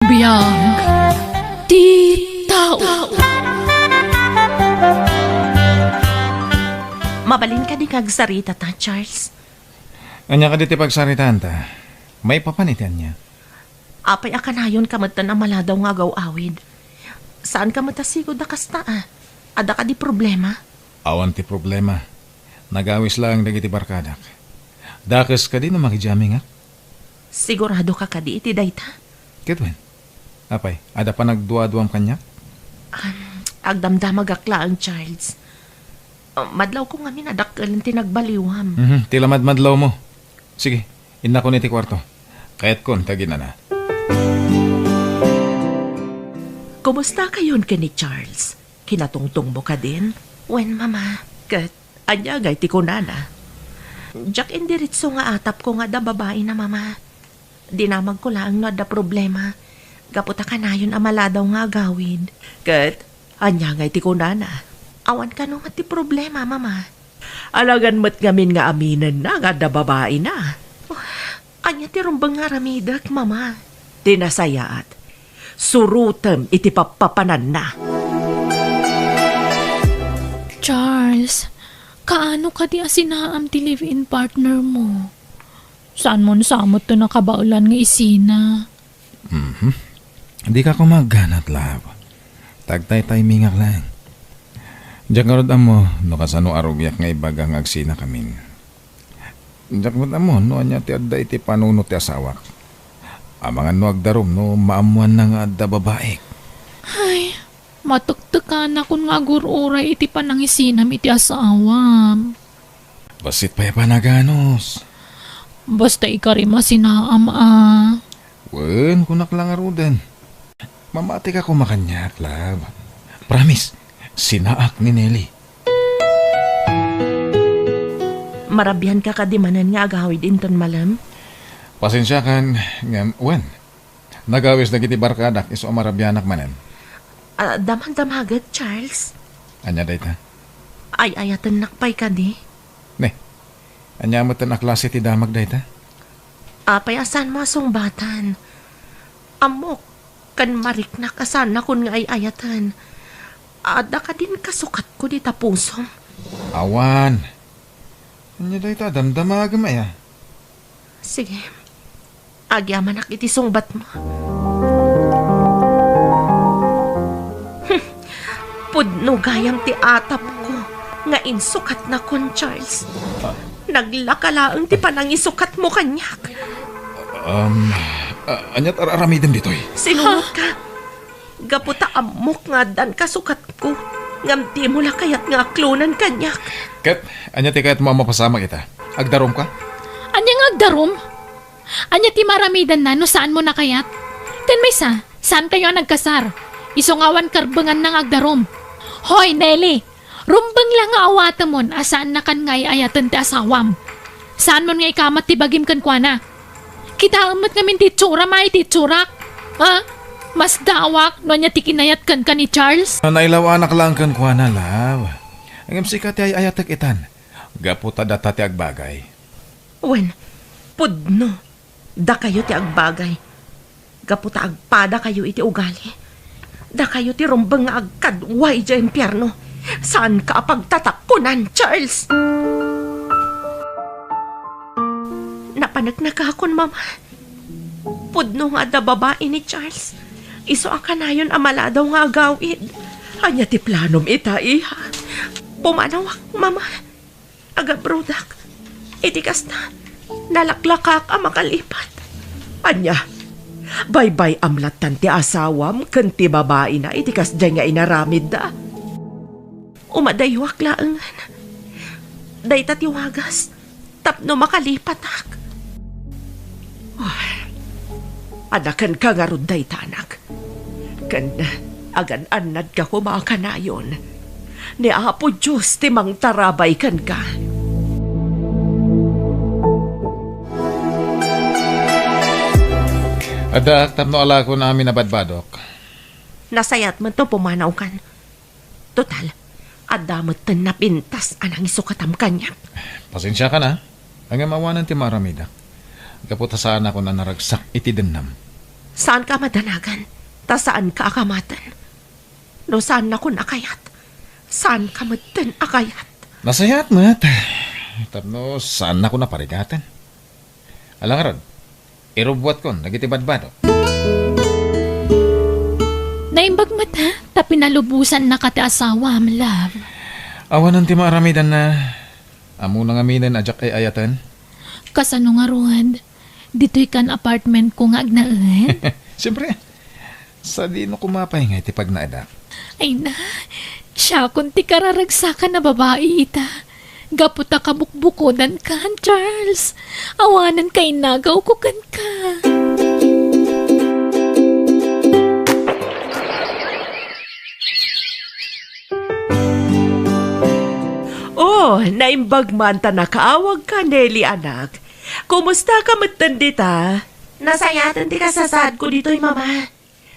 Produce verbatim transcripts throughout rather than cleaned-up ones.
Biag ti tao. Mabalin kadi nga agsarita ta, Charles? Ania kadi ti pagsaritaanta? Maipapan iti ania? Apay a kanayonka metten a maladaw nga agaw-awid? Saanka met a sigud a kasta, a? Adda kadi problema? Awan ti problema. Nagawis laeng dagiti barkadak. Dakes kadi no makidiamingak? Siguradoka kadi iti dayta? Ket wen? Apay, adda panagduaduam kaniak? Um, agdamdamagak laeng, Charles. Uh, madlawko ngamin a dakkelen ti nagbaliwam. Mhm, ti la madmadlawmo. Sige, innakon iti kuarto. Kayatkon ti aginana. Kumustakayon ken ni Charles? Kinatungtongmo kadin? Wen, Mama. Ket ania ngay ti kunana? Diak indiretso nga atapko nga adda babaina, Mama. Dinamagko laeng no adda problema, gapu ta kanayon a maladaw nga agawid. Ket ania ngay ti kunana? Awan kano met ti problema, Mama. Alangan met ngamin nga aminenna nga adda babaina. Oh, ania ti rumbeng nga aramidek, Mama? Ti nasayaat, surotem iti pappapananna. Charles, kaano kadi a sinaam ti live-in partner mo? Saanmon sa met ti nakabaelan nga isina? Mhm. Dika koma agganat, love. Tagtaytaymingak laeng. Diak ngarud ammo no kasano a rugiak nga ibaga nga agsinakamin. Diak met ammo no ania ti adda iti panunot ti asawak. Amangan no agdarum no maammoanna nga adda babaik. Ay, matektekanakon nga agur-uray iti panangisinam iti asawam. Bassit pay a panaganus. Basta ikarim a sinaam a. Wen, kunak la ngaruden. Mamatika koma kaniak, love. Promise, sinaak ni Nelly. Marabianka kadi manen nga agawid inton malem? Pasensiakan, ngem, wen, nagawis dagiti barkadak isu a marabianak manen. Ah, damdamaget, Charles. Ania dayta? Ay-ayatennak pay kadi? Ne, ania met a klase ti damag dayta? Apay a saanmo a sungbatan? Ammok, ken mariknak a saannakon nga ay-ayaten. Adda kadin kasukatko dita pusom? Awan. Ania dayta, damdamagem aya? Sige. Agyamanak iti sungbatmo. Hmm. Pudno gayam ti atapko nga insukatnakon, Charles. Ah. Naglaka laeng ti panangisukatmo kaniak. Um, a-, aniat ar-aramidem ditoy? Sinuotka. Gapu ta ammok nga addan kasukatko, ngem dimo la kayat nga aklonen kaniak. Ket ania ti kayatmo a mapasamak ita? Agdarumka? Ania nga agdarum? Ania ti maaramidanna no saanmo a kayat? Ken maysa, saankayo a nagkasar. Isu nga awan karbenganna nga agdarum. Hoy, Nelly! Rumbeng la nga awatemon a saannakan nga ay-ayaten ti asawam. Saanmon nga ikamat ti bagim kenkuana. Kitaem met ngamin ti itsuram a iti itsurak. Ha? Masdaawak no ania ti kinayat kenka ni Charles? Nailawanak laeng kenkuana, love. Ngem sika ti ay-ayatek itan. Gapu ta data ti agbagay. Wen, pudno. Dakayo ti agbagay. Gapu ta agpadakayo iti ugali. Dakayo ti rumbeng nga agkadua idiay impierno. Saanka a pagtatakkonan, Charles! Napaneknekakon, Mama. Pudno nga adda babai ni Charles. Isu a kanayon a maladaw nga agawid. Ania ti planom ita, iha? Pumanawak, Mama. Agabrodak. Iti kasta, nalaklakak a makalipat. Ania? Baybay-am lattan ti asawam ken ti babaina iti kasdiay nga inaramidda? Umadayuak laengen. Dayta ti wagas tapno makalipatak. Oh, adakenka ngarud dayta, anak. Ken agan-annadka koma a kanayon. Ni Apo Dios ti mangtarabay kenka. Addaak tapno alakon amin a badbadok. Nasayaat met no pumanawkan. Total, adda metten napintas a nangisukatam kaniak. Pasensiakan a, ngem awanen ti maaramidak. Gapu ta saanakon a naragsak iti dennam. Saanka a madanagan, ta saanka a kamaten. No saannakon a kayat, saanka metten a kayat. Nasayaat met, tapno saannakon a parigaten. Ala ngarud, irubbuatkon dagiti badbado. Naimbag met, ha? Ta pinalubosannaka ti asawam, love. Awanen ti maaramidanna. Ammona ngaminen a diak ay-ayaten. Kasano ngarud? Ditoy kan apartment ko nga agnaed? Siyempre, sadino koma pay nga iti pagnaedak? Ay na, siakon ti kararagsakan a babai ita. Gapu ta kabukbukodankan, Charles. Awanen kainagawko kenka. Oh, naimbag man ta nakaawagka, Nelly, anak. Kumustaka metten dita? Nasayaten ti kasasaadko ditoy, Mama.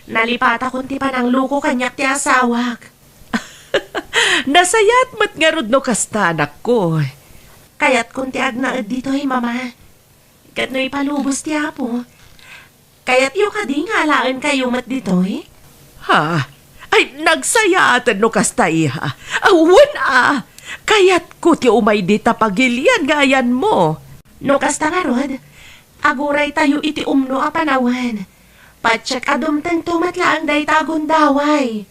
Nalipatakon ti panangluko kaniak ti asawak. Nasayaat met ngarud no kasta, anakko. Kayatkon ti agnaed ditoy, Mama. Ket no ipalubos ti Apo, kayatyo kadi nga alaenkayo met ditoy? Ha? Ay, nagsayaaten no kasta, iha. Awan a! Kayatko ti umay dita pagilian nga ayanmo. No kasta ngarud, aguraytayo iti umno a panawen. Patiek a dumtengto met laeng dayta a gundaway.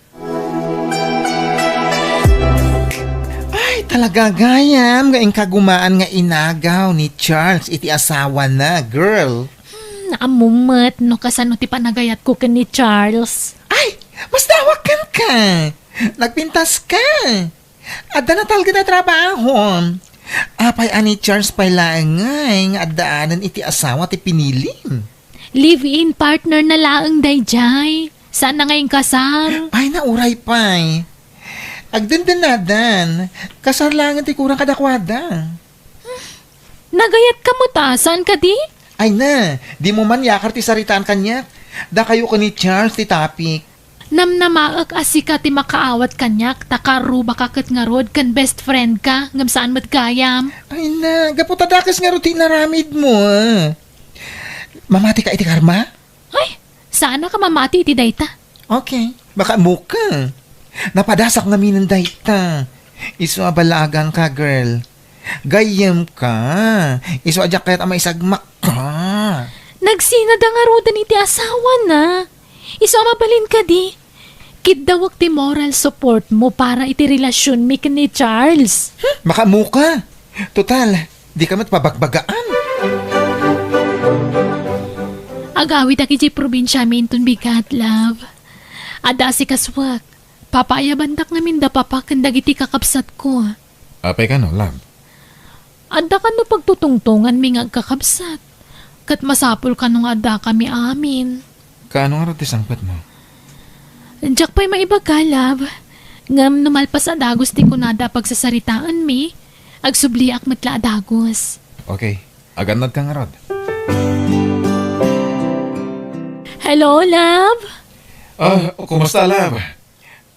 Ay, talaga gayam nga inkagumaan nga inagaw ni Charles iti asawana, girl. Hmm, naammo met no kasano ti panagayatko ken ni Charles. Ay, masdawak kenka. Nagpintaska. Adda natalged a trabaho. Apay a ni Charles pay laeng ngay nga addaanen iti asawa ti pinilim? Live-in partner na laeng daydiay. Saan na nga inkasar? Ay, nauray pay. Agdendennadan, kasar laengen ti kurang kadakuada. Nagayatka met a, saan kadi? Ay na, dimo man yakar ti saritaan kaniak. Dakayo ken ni Charles ti topic. Namnamaek a sika ti makaawat kaniak ta karrubaka ket ngarud ken best friend ka, ngem saan met gayam. Ay na, gapu ta dakes ngarud ti inaramidmo, a. Mamatika iti karma? Ay, saanka mamati iti dayta. Okay, makaammoka. Napadasak ngaminen dayta. Isu a ballaaganka, girl. Gayyemka. Isu a diak kayat a maisagmakka. Nagsinada ngaruden iti asawana. Isu a mabalin kadi. Kiddawek ti moral support mo para iti relasionmi ken ni Charles. Hmm, makaammoka. Total, dika met pabagbagaan. Agawidak idiay probinsiami inton bigat, love. Adda asikasuak. Papaayabandak ngamin da papa ken dagiti kakabsatko. Apay kano, love? Adda kano pagtutungtonganmi nga agkakabsat. Ket masapul kano nga addakami amin. Kaano ngarud ti sangpetmo? Diak pay maibaga, love. Ngem no malpas a dagus ti kunada a pagsasaritaanmi, agsubliak met la a dagus. Okay. Agannadka ngarud. Hello, love? Ah, kumusta, love?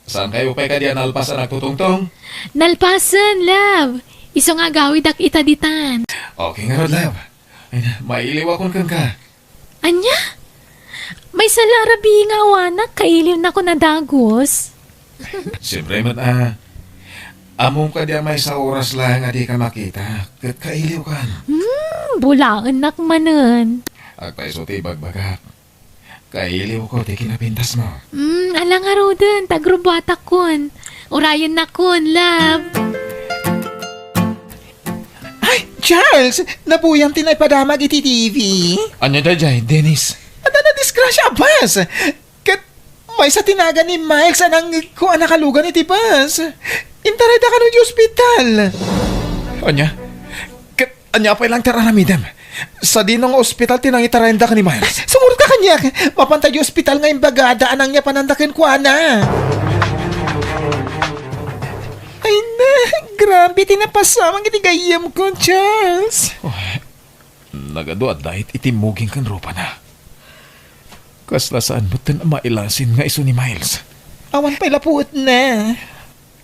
Saankayo pay kadi a nalpas a nagtutungtong? Nalpasen, love. Isu nga agawidak ita ditan. Okay ngarud, love. Ay, mailiwakon kenka. Ania? Maysa la a rabii nga awanak, kailiwnakon a dagus. Siyempre met a. Ammom kadi a maysa oras laeng a dika makita, ket kailiwkan. Hmm, bulaennak manen. Agpayso ti ibagbagak. Kailiwko ti kinapintasmo. Mm, ala ngaruden, ta agrubbuatakon. Urayennakon, love. Ay, Charles! Napuyam ti naipadamag iti T V. Ania daydiay, Dennis? Adda nadisgrasya a bus. Ket maysa ti nagan ni Miles a nangngegko a nakalugan iti bus. Intarayda kano iti ospital. Ania? Ket Ania pay laeng ti ar-aramidem? Sadino nga ospital ti nangitarayenda ken ni Miles? Sumurot ka kaniak! Mapanta idiay ospital nga imbagada a nangyapananda kenkuana. Ay na, grabe ti napasamak iti gayyemko, Charles. Oh, nagadu a diet iti muging ken rupana. Kasla saan metten a mailasin nga isu ni Miles. Awan pay la puetna.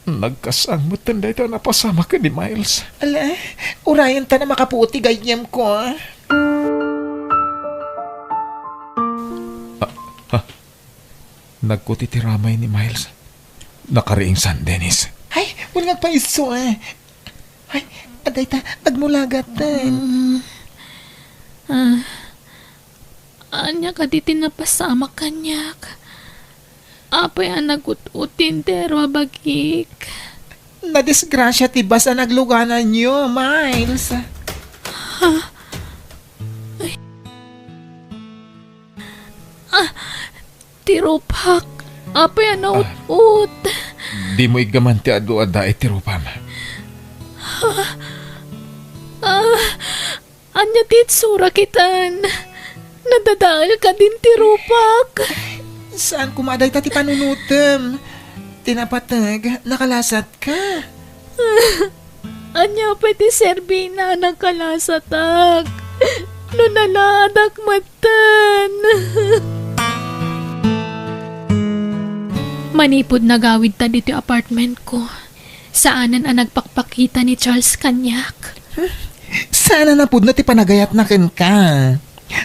Nagkasang metten dayta a napasamak ken ni Miles. Ala, urayenta a makapuot ti gayyemko, a. Ah, Nagkuti ti ramay ni Miles. Nakariingsan, Dennis. Ay, wen nga agpaiso, eh. Ay, adayta, agmulagat, eh. Mm. Ah, ania kadi ti napasamak kaniak? Apay a nagut-ot ti entero a bagik? Nadisgrasia ti bus a naglugananyo, Miles. Ha? Ay. Ah, ti rupak. Apay a naut-ot. Ah, dimo iggaman ti adu a daet ti rupam. Ah, ah, ania ti itsurak itan? Nadadael kadin ti rupak. Saan koma dayta ti panunotem. Ti napateg, nakalasatka. Ania pay ti serbina a nakalasatak no nalaadak metten? Manipud nagawidta ditoy apartmentko, saanen a nagpakpakita ni Charles kaniak. Saan a napudno ti panagayatna kenka.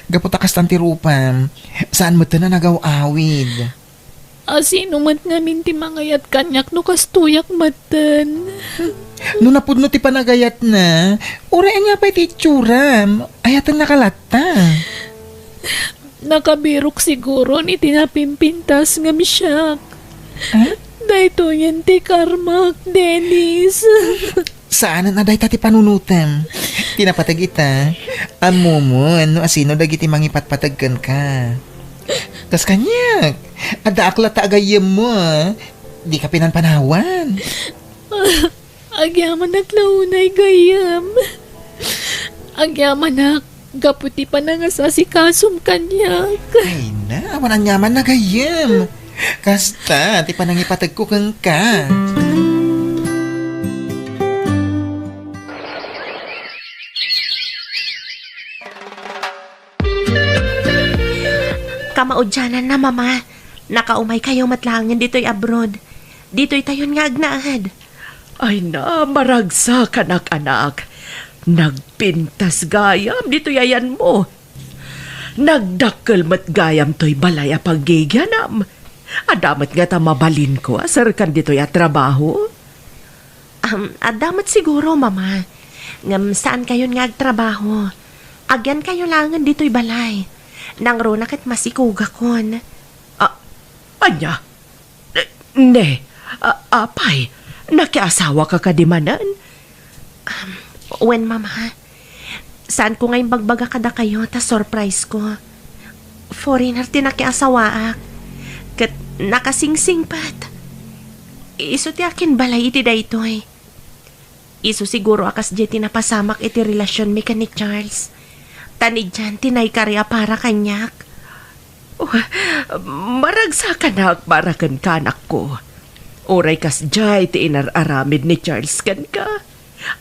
Gapu ta kastan ti rupam, saan metten a nagaw-awid. A sino met ngamin ti mangayat kaniak no kastoyak metten? No napudno ti panagayatna, uray ania pay ti itsuram? Ayatennaka latta. Nakabirok siguron iti napimpintas ngem siak. Ah? Daytoyen ti karmak, Dennis. Saanen a dayta ti panunotem. Ti napateg ita, ammomon no asino dagiti mangipatpateg kenka. Kas kaniak, addaak latta a gayyemmo, a. Dika pinanpanawan. Agyamanak la unay gayyem. Agyamanak gapu ti panangasasikasom kaniak. Ay na, awan aniaman a gayyem. Kasta ti panangipategko kenka. Kamaudiananna, Mama. Nakaumaykayo met laengen ditoy abroad. Ditoytayon nga agnaed. Ay na, maragsakanak, anak. Nagpintas gayam ditoy ayanmo. Nagdakkel met gayam toy balay a paggigianam. Adda met ngata mabalinko a serkan ditoy a trabaho? Um, adda met siguro, Mama. Ngem saankayon nga agtrabaho. Agyankayo laengen ditoy balay. Nangruna ket masikugakon. Ah, ania? Ne, a-, apay, nakiasawaka kadi manen? Um, wen, Mama. Saanko nga imbagbaga kadakayo ta surprise ko. Foreigner ti nakiasawaak. Ket nakasingsingpet. Isu ti akinbalay iti daytoy. Isu siguro a kasdiay ti napasamak iti relasionmi ken ni Charles. Ta ni Jan ti naikari a para kaniak. Oh, maragsakanak para kenka, anakko. Uray kasdiay ti inar-aramid ni Charles kenka,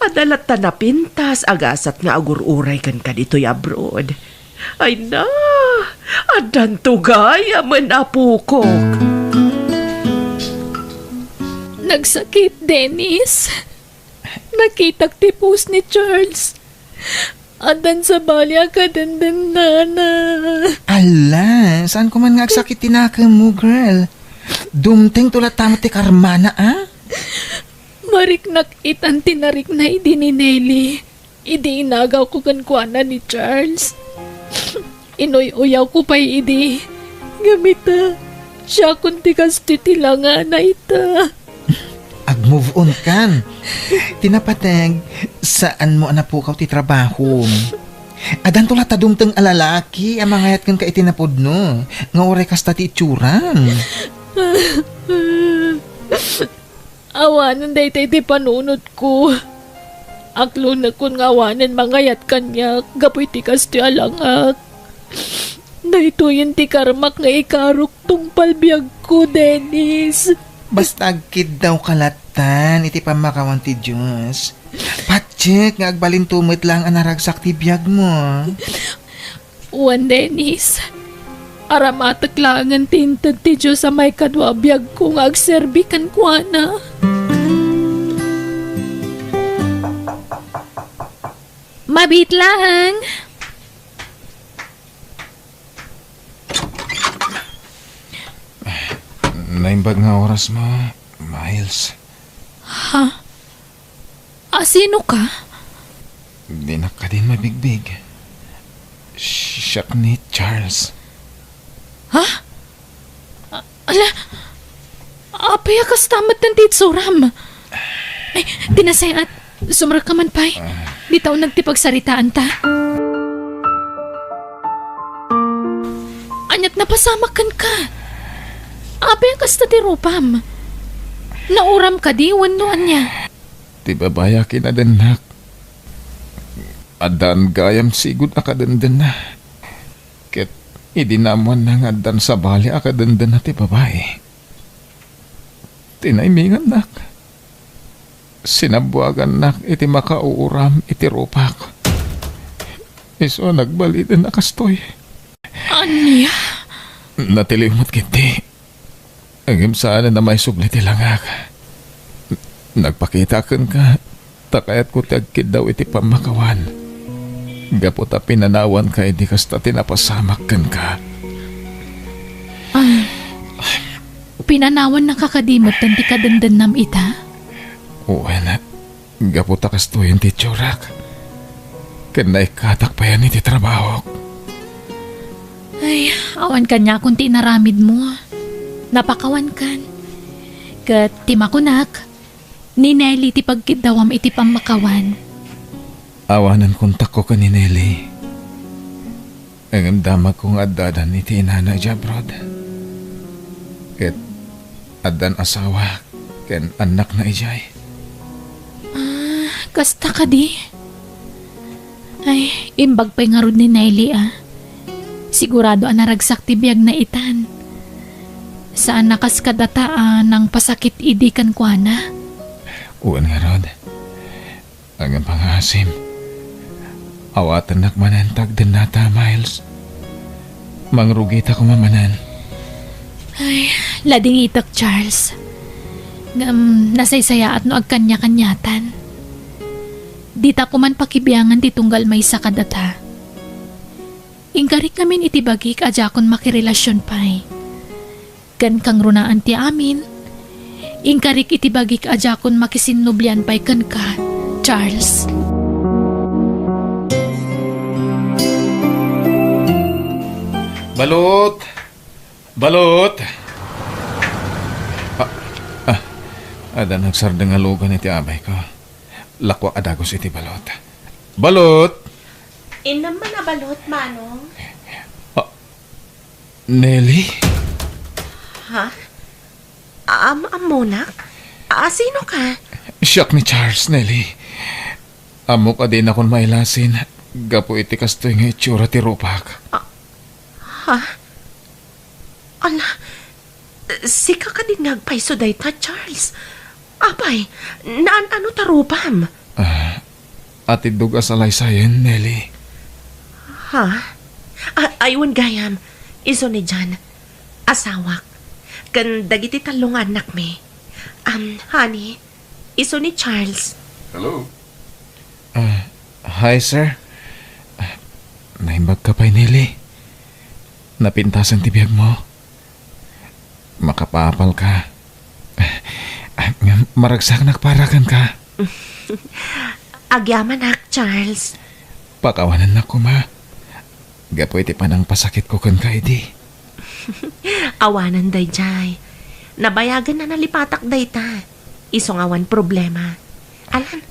adda latta napintas a gasat nga agur-uray kenka ditoy abroad. Ay na, addanto gayamen a pukok. Nagsakit, Dennis. Nakitak ti post ni Charles. Addan sabali a kadendennana. Ala, saanko man nga agsakit ti nakemmo, girl. Dumtengto latta met ti karmana, a? Mariknak itan ti narikna idi ni Nelly. Idi inagawko kenkuana ni Charles, inuy-uyawko pay idi. Ngem ita, siakon ti kastoy ti langana ita. Ag-move on kan. Ti napateg, saanmo a napukaw ti trabahom. Addanto latta dumteng a lalaki a mangayat kenka iti napudno nga uray kasta ti itsuram. Awanen dayta iti panunotko. Aklonekon nga awanen mangayat kaniak gapu iti kastoy a langak. Daytoyen ti karmak nga ikarok tungpal biagko, Dennis. Basta agkiddawka lattan iti pammakawan ti Dios. Patiek nga agbalinto met laeng a naragsak ti biagmo. Wen, Dennis, aramatek laengen ti inted ti Dios a maikadua a biagko nga agserbi kenkuana. Mabiit laeng. Naimbag nga oras mo, Miles. Ha? Asino ka? Dinak kadin mabigbig. Siak ni Charles. Ha? A-, ala, apay a kasta met ti itsuram? Ay, tinasay-at, sumrekka man pay. Ah. Dita uneg ti pagsaritaanta. Aniat napasamak kenka? Apay a kasta ti rupam? Nauram kadi wenno ania? Ti babai a kinadennak, addaan gayam sigud a kadendenna. Ket idi naammoanna nga addan sabali a kadendenna ti babai, tinaimingannak. Sinabbuagannak iti makauuram iti rupak. Isu a nagbalin a kastoy. Ania? Natiliw met ketdi. Ngem saan a maisubli ti langak. Nagpakita kenka, ta kayatko ti agkiddaw iti pammakawan. Gapu ta pinanawanka idi kasta ti napasamak kenka. Ah, pinanawannaka kadi met ti kadendennam ita? Wen, gapu ta kastoyen ti itsurak. Ken naikkatak payen iti trabahok. Ay, awan kaniakon ti inaramidmo. Napakawankan. Ket ti makunak, ni Nelly ti pagkiddawam iti pammakawan. Awanen kontakko ken ni Nelly. Ngem damagko nga addadan iti inana idiay abroad. Ket addan asawa ken annakna idiay. Ah, kasta kadi? Ay, imbag pay ngarud ni Nelly, ah. Sigurado a naragsak ti biagna itan. Saan a kas kadata a nangpasakit idi kenkuana. Wen ngarud. Ngem pangaasim, awatennak manen ti agdennata, Miles. Mangrugita koma manen. Ay, ladingitek, Charles. Ngem nasaysayaat no agkaniakaniatan. Dita koman pakibiangan ti tunggal maysa kadata. Inkarik ngamin iti bagik a diakon makirelasion pay. Ken kangrunaan ti amin, inkarik iti bagik a diakon makisinnublian pay kenka, Charles. Balot! Balot! Ah, ah, adda nagsardeng a lugan iti abayko. Lakuak a dagus iti balot. Balot! Innem man a balot, Manong. Ah, Nelly? Ha? Am-, ammonak? A, sino ka? Siak ni Charles, Nelly. Ammok a dinakon mailasin gapu iti kastoy nga itsura ti rupak. Ah, ha? Ala, sika kadi nga agpayso dayta, Charles? Apay, naan-ano ta rupam? Ah, atiddog a salaysayen, Nelly. Ha? A-, aywan gayam. Isu ni John, asawak. Ken dagiti tallo nga annakmi. Um, honey, isu ni Charles. Hello? Ah, hi, sir. Ah, naimbag ka pay, Nelly. Napintasan ti biagmo. Makapaapal ka. Ah, ngem maragsaknak para kenka. Agyamanak, Charles. Pakawanennak koma. Gapu iti panangpasakitko kenka idi. Awanen daydiay. Nabayagen a nalipatak dayta. Isu nga awan problema. Alan,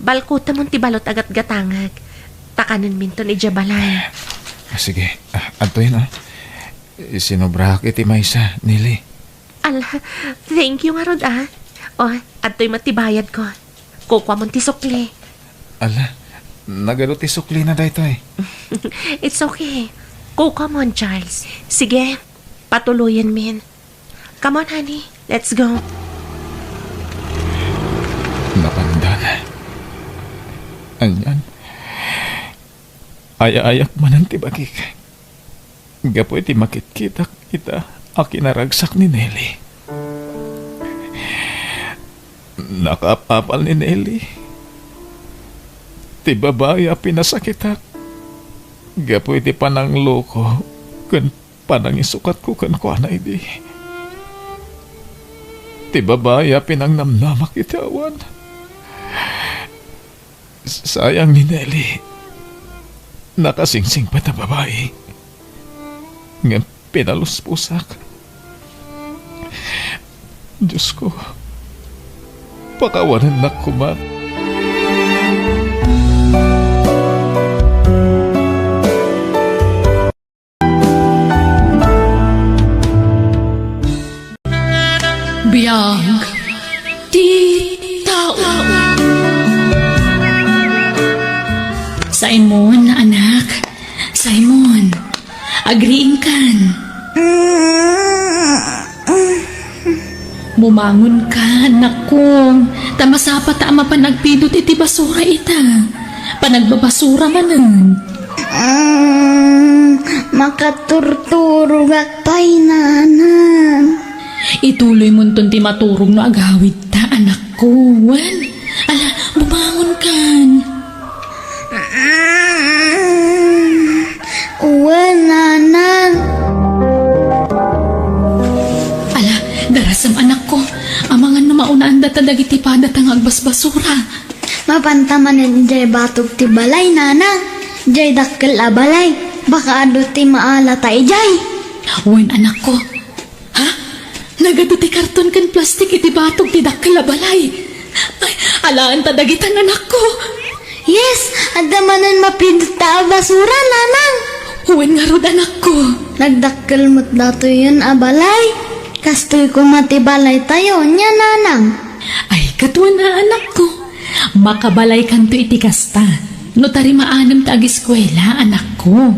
balkutemon ti balot a gatgatangek. Ta kanenminton idiay balay. Ah, sige. Ah, adtoyen, ah. Sinobraak iti maysa, Nelly. Ala, thank you ngarud, ah. O, adtoy met ti bayadko. Kukuamon ti sukli. Ala, nagadu ti suklina daytoy. It's okay. Kukuamon, Charles. Sige, patuloyenmin. Come on, honey. Let's go. Napandan. Anian? Ay-ayak manen ti bagik. Gapu iti makitkitak ita a kinaragsak ni Nelly. Nakaapapal ni Nelly ti babai a pinasakitak gapu iti panangloko ken panangisukatko kenkuana idi. ti babai a pinangnamnamak iti awan. Sayang ni Nelly. Nakasingsing pay ta babai. Ngem pinalusposak. Diosko, pakawanennak koma. Biag ti tao. Simon, anak. Simon, agriingkan. Bumangonka, anakko. Ta masapata a mapan agpidut iti basura ita. Panagbabasura manen. Mm, makaturturogak pay, nanang. Ituloymonton ti maturog no agawidta, anakko. Wen, ala, bumangonkan. Mm, wen, nanang. Ala, darasem, anakko. Amangan no maunaandata dagiti padata nga agbasbasura. Mapanta manen idiay batog ti balay, nanang. Idiay dakkel a balay. Baka adu ti maalata idiay. Wen, anakko. Ha? Nagadu ti karton ken plastik iti batog ti dakkel a balay. Ay, alaenta dagitan, anakko. Yes, adda manen mapidutta a basura, nanang. Wen ngarud, anakko. Nagdakkel met datoyen a balay. Kastoy koma ti balaytayo, nia, nanang? Ay, ket wen a, anakko. Makabalaykanto iti kasta. No tarimaanem ta agiskuela, anakko.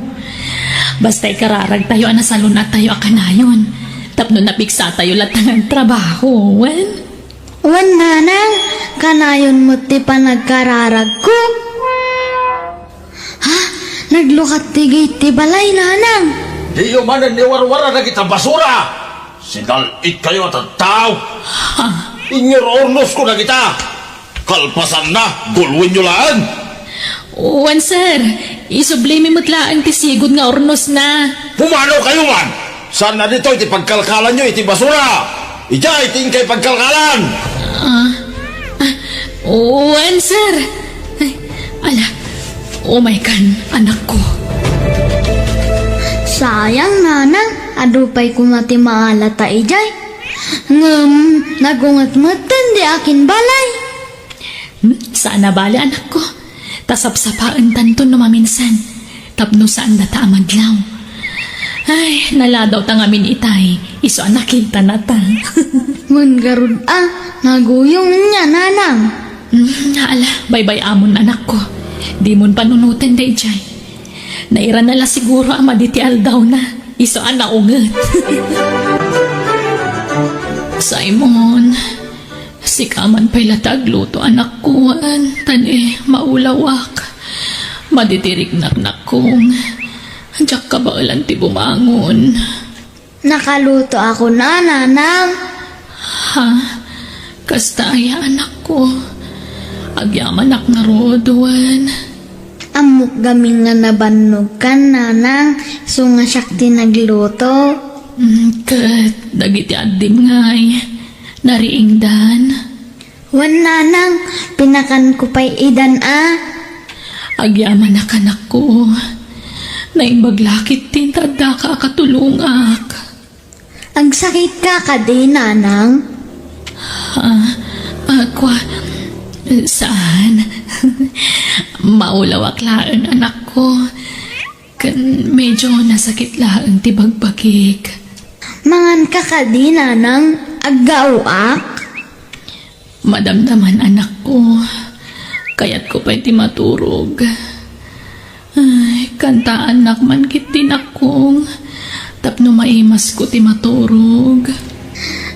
Basta ikararagtayo a nasalun-attayo a kanayon. Tapno napiksatayo latta nga agtrabaho, wen? Wen, nanang, kanayon met ti panagkararagko. Ha? Naglukat ti gate ti balay, nanang. Diyo manen iwarwara dagita basura. Sinal-itkayo a tattao. Ha? Inyor-ornosko dagita. Kalpasanna, gulwenyo laeng. Wen, sir. Isublimi met laeng ti sigud nga ornosna. Pumanokayo man! Saan a ditoy ti pagkalkalanyo iti basura? Idiay ti inkay pagkalkalan! Ah, ah, wen, sir. Ay, ala, umaykan, anakko. Sayang, nanang, adu pay koma ti maalata idiay. Ngem, nagunget metten di akin balay. Hmm, saan a bale, anakko. Ta sapsapaentanto no maminsan. Tapno saandata a madlaw. Ay, naladawta ngamin itay. Isu a nakitanata. Wen ngarud a, naguyong nia, nanang. Hmm, ala, baybay-amon, anakko. Dimon panunoten daydiay. Nairana la siguro a madi ti aldawna. Isu a naunget. Simon, sika man pay la ti agluto, anakko, wen, ta ni, maulawak. Madi ti riknak, anakko. Diak kabaelan ti bumangon. Nakalutoakon a, nanang. Ha? Kasta aya, anakko? Agyamanak ngarud, wen. Ammok gamin nga nabannogkan, nanang, isu nga siak ti nagluto. Mm, ket dagiti addim ngay, nariingdan? Wen, nanang, pinakanko pay idan a. Agyamanak, anakko. Naimbag la ketdi ta addaka a katulongak. Agsakitka kadi, nanang? Ah, ah, kua, saan. Maulawak laeng, anakko. Ken medyo nasakit laeng ti bagbagik. Manganka kadi, nanang? Aggaoak? Madamdaman, anakko. Kayatko pay ti maturog. Ay, kantaannak man ketdi, anakko, tapno maimasko ti maturog.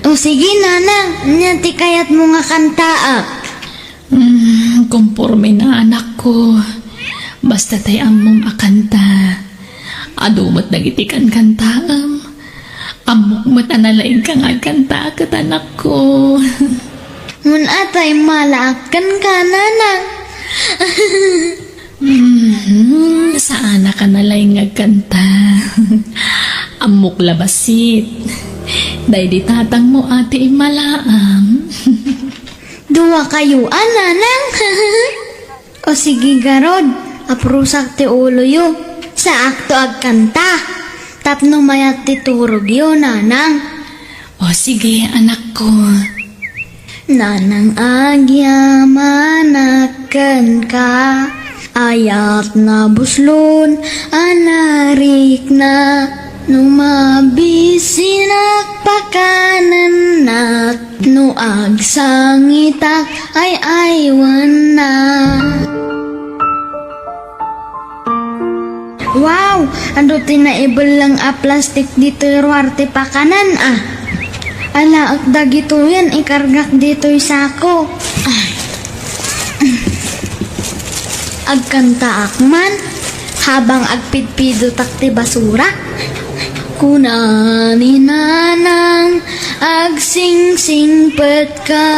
O sige, nanang, ania ti kayatmo nga kantaak? Hmm, komporme na, anakko. Basta tay ammom a kanta. Adu met dagiti kankantaem. Ammok met a nalaingka nga agkanta ket, anakko. Ngem atay malaak kenka, nanang. Mhm, saanak a nalaing nga agkanta. Ammok la bassit. Daydi tatangmo a ti immalaam. Dua kayo a, nanang. O sige garud, aprusak ti uloyo. Saakto agkanta. Tapno mayat ti turogyo, nanang. O sige, anakko. Nanang agyamanak kenka, ayat nabuslon a narikna, no mabisinak pakanennak, no agsangitak ay aywanna. Wow! Adu ti naibelleng a plastik ditoy ruar ti pakanan, a. Alaek dagitoyen ikargak ditoy sako. Ay. Agkantaak man, habang agpidpidotak ti basura. Kuna ni nanang, agsingsingpetka.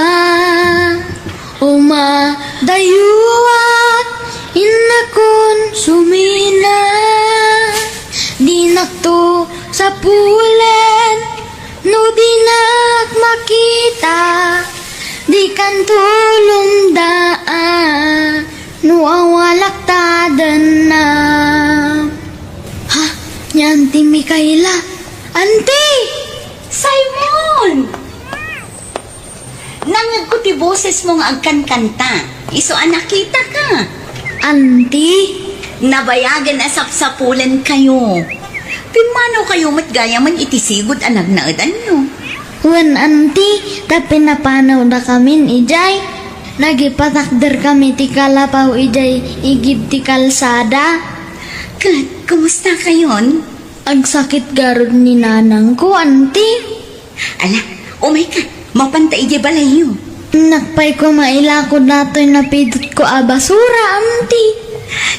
Umadayuak, innakon sumina. Dinakto sapulen, no dinak makita. Dikan tulongda, a, no awalak tadenna. Ha? Ni Auntie Micaela? Auntie! Simon! Nangngegko ti bosesmo nga agkankanta. Isu a nakitaka. Auntie? Nabayagen a sapsapulenkayo. Pimmanawkayo met gayamen iti sigud a nagnaedanyo. Wen, Auntie, ta pinapanawdakamin idiay. Nagipatakderkami ti kalapaw idiay igid ti kalsada. Ket, kumustakayon? Agsakit garud ni nanangko, Auntie. Ala, umayka, mapanta idiay balayyo. Innak pay koma ilako datoy napidotko a basura, Auntie.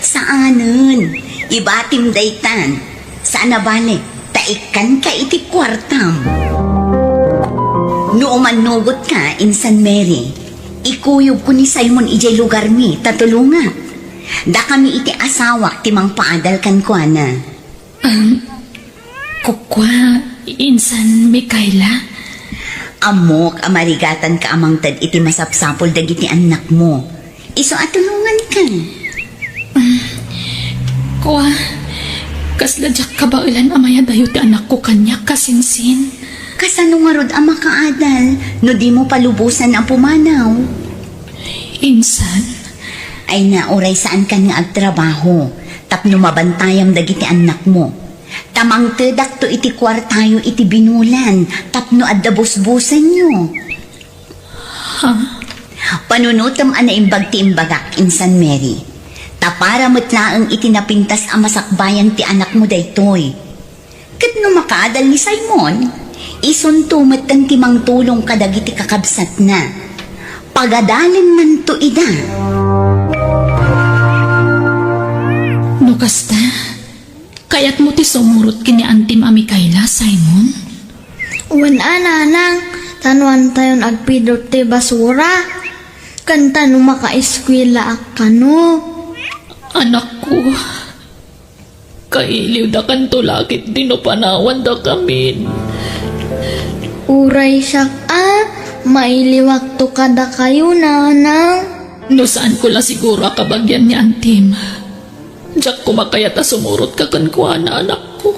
Saanen, ibatim daytan. Saan a bale, ta ikkanka iti kuartam. No umannugotka, Insan Mary, ikuyogko ni Simon idiay lugarmi ta tulongak. Dakami iti asawak ti mangpaadal kenkuana. Um, kukua, Insan Micaela? Ammok a marigatanka a mangted iti masapsapul dagiti annakmo. Isu a tulonganka. Um, kua, kasla diak kabaelan a mayadayo ti anakko kaniak, Kasingsin. Kasano ngarud a makaadal no dimo palubosan a pumanaw? Insan? Ay na, uray saankan nga agtrabaho tapno mabantayam dagiti annakmo. Ta mangtedakto iti kuartayo iti binulan tapno adda busbusenyo. Ha? Panunotem a naimbag ti imbagak, Insan Mary. Ta para met laeng iti napintas a masakbayan ti anakmo daytoy. Ket no makaadal ni Simon, isunto metten ti mangtulong kadagiti kakabsatna. Pagadalennanto ida. No kasta, kayatmo ti sumurot ken ni Antim a Micaela, Simon? Wen a, nanang, ta no antayon agpidot ti basura, ken ta no makaeskuelaak kano. Anakko, kailiwdakanto la ketdi no panawandakamin. Uray siak a, mailiwakto kadakayo, nanang. No saanko la siguro a kabagian ni Antim, diak koma kayat a sumurotka kenkuana, anakko.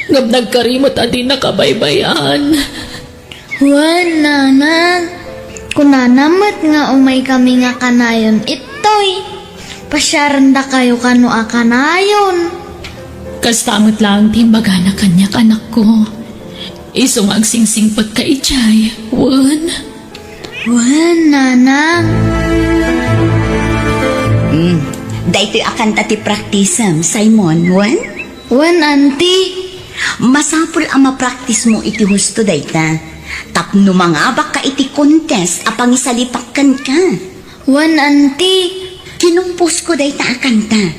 Ngem nagkari met a dinaka baybay-an. Wen, nanang. Kunana met nga umaykami nga kanayon ittoy. Pasiarendakayo kano a kanayon. Kasta met laeng ti imbagana kaniak, anakko. Isu nga agsingsingpetka idiay, wen? Wen, nanang. Hmm, daytoy a kanta ti praktisem, Simon, wen? Wen, anti. Masapul a mapraktismo iti husto dayta, tapno mangabakka iti contest a pangisalipak kenka. Wen, anti. Kinomposko dayta a kanta.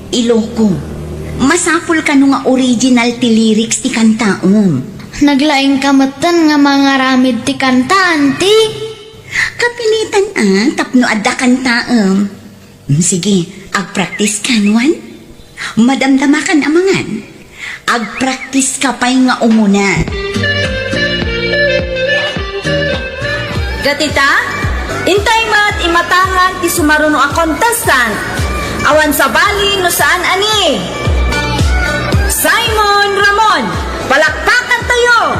Iloko, masapul kano nga original ti lyrics ti kantaem. Naglaingka metten nga mangaramid ti kanta, anti. Kapilitan a tapno adda kantaem. Mm, sige, agpraktis kan, wen? Madamdamakan a mangan. Agpraktis ka pay nga umuna. Tita, intay met imatangan ti sumaruno a contestant. Awan sabali no saan a ni Simon Ramon. Palakpakan tayo!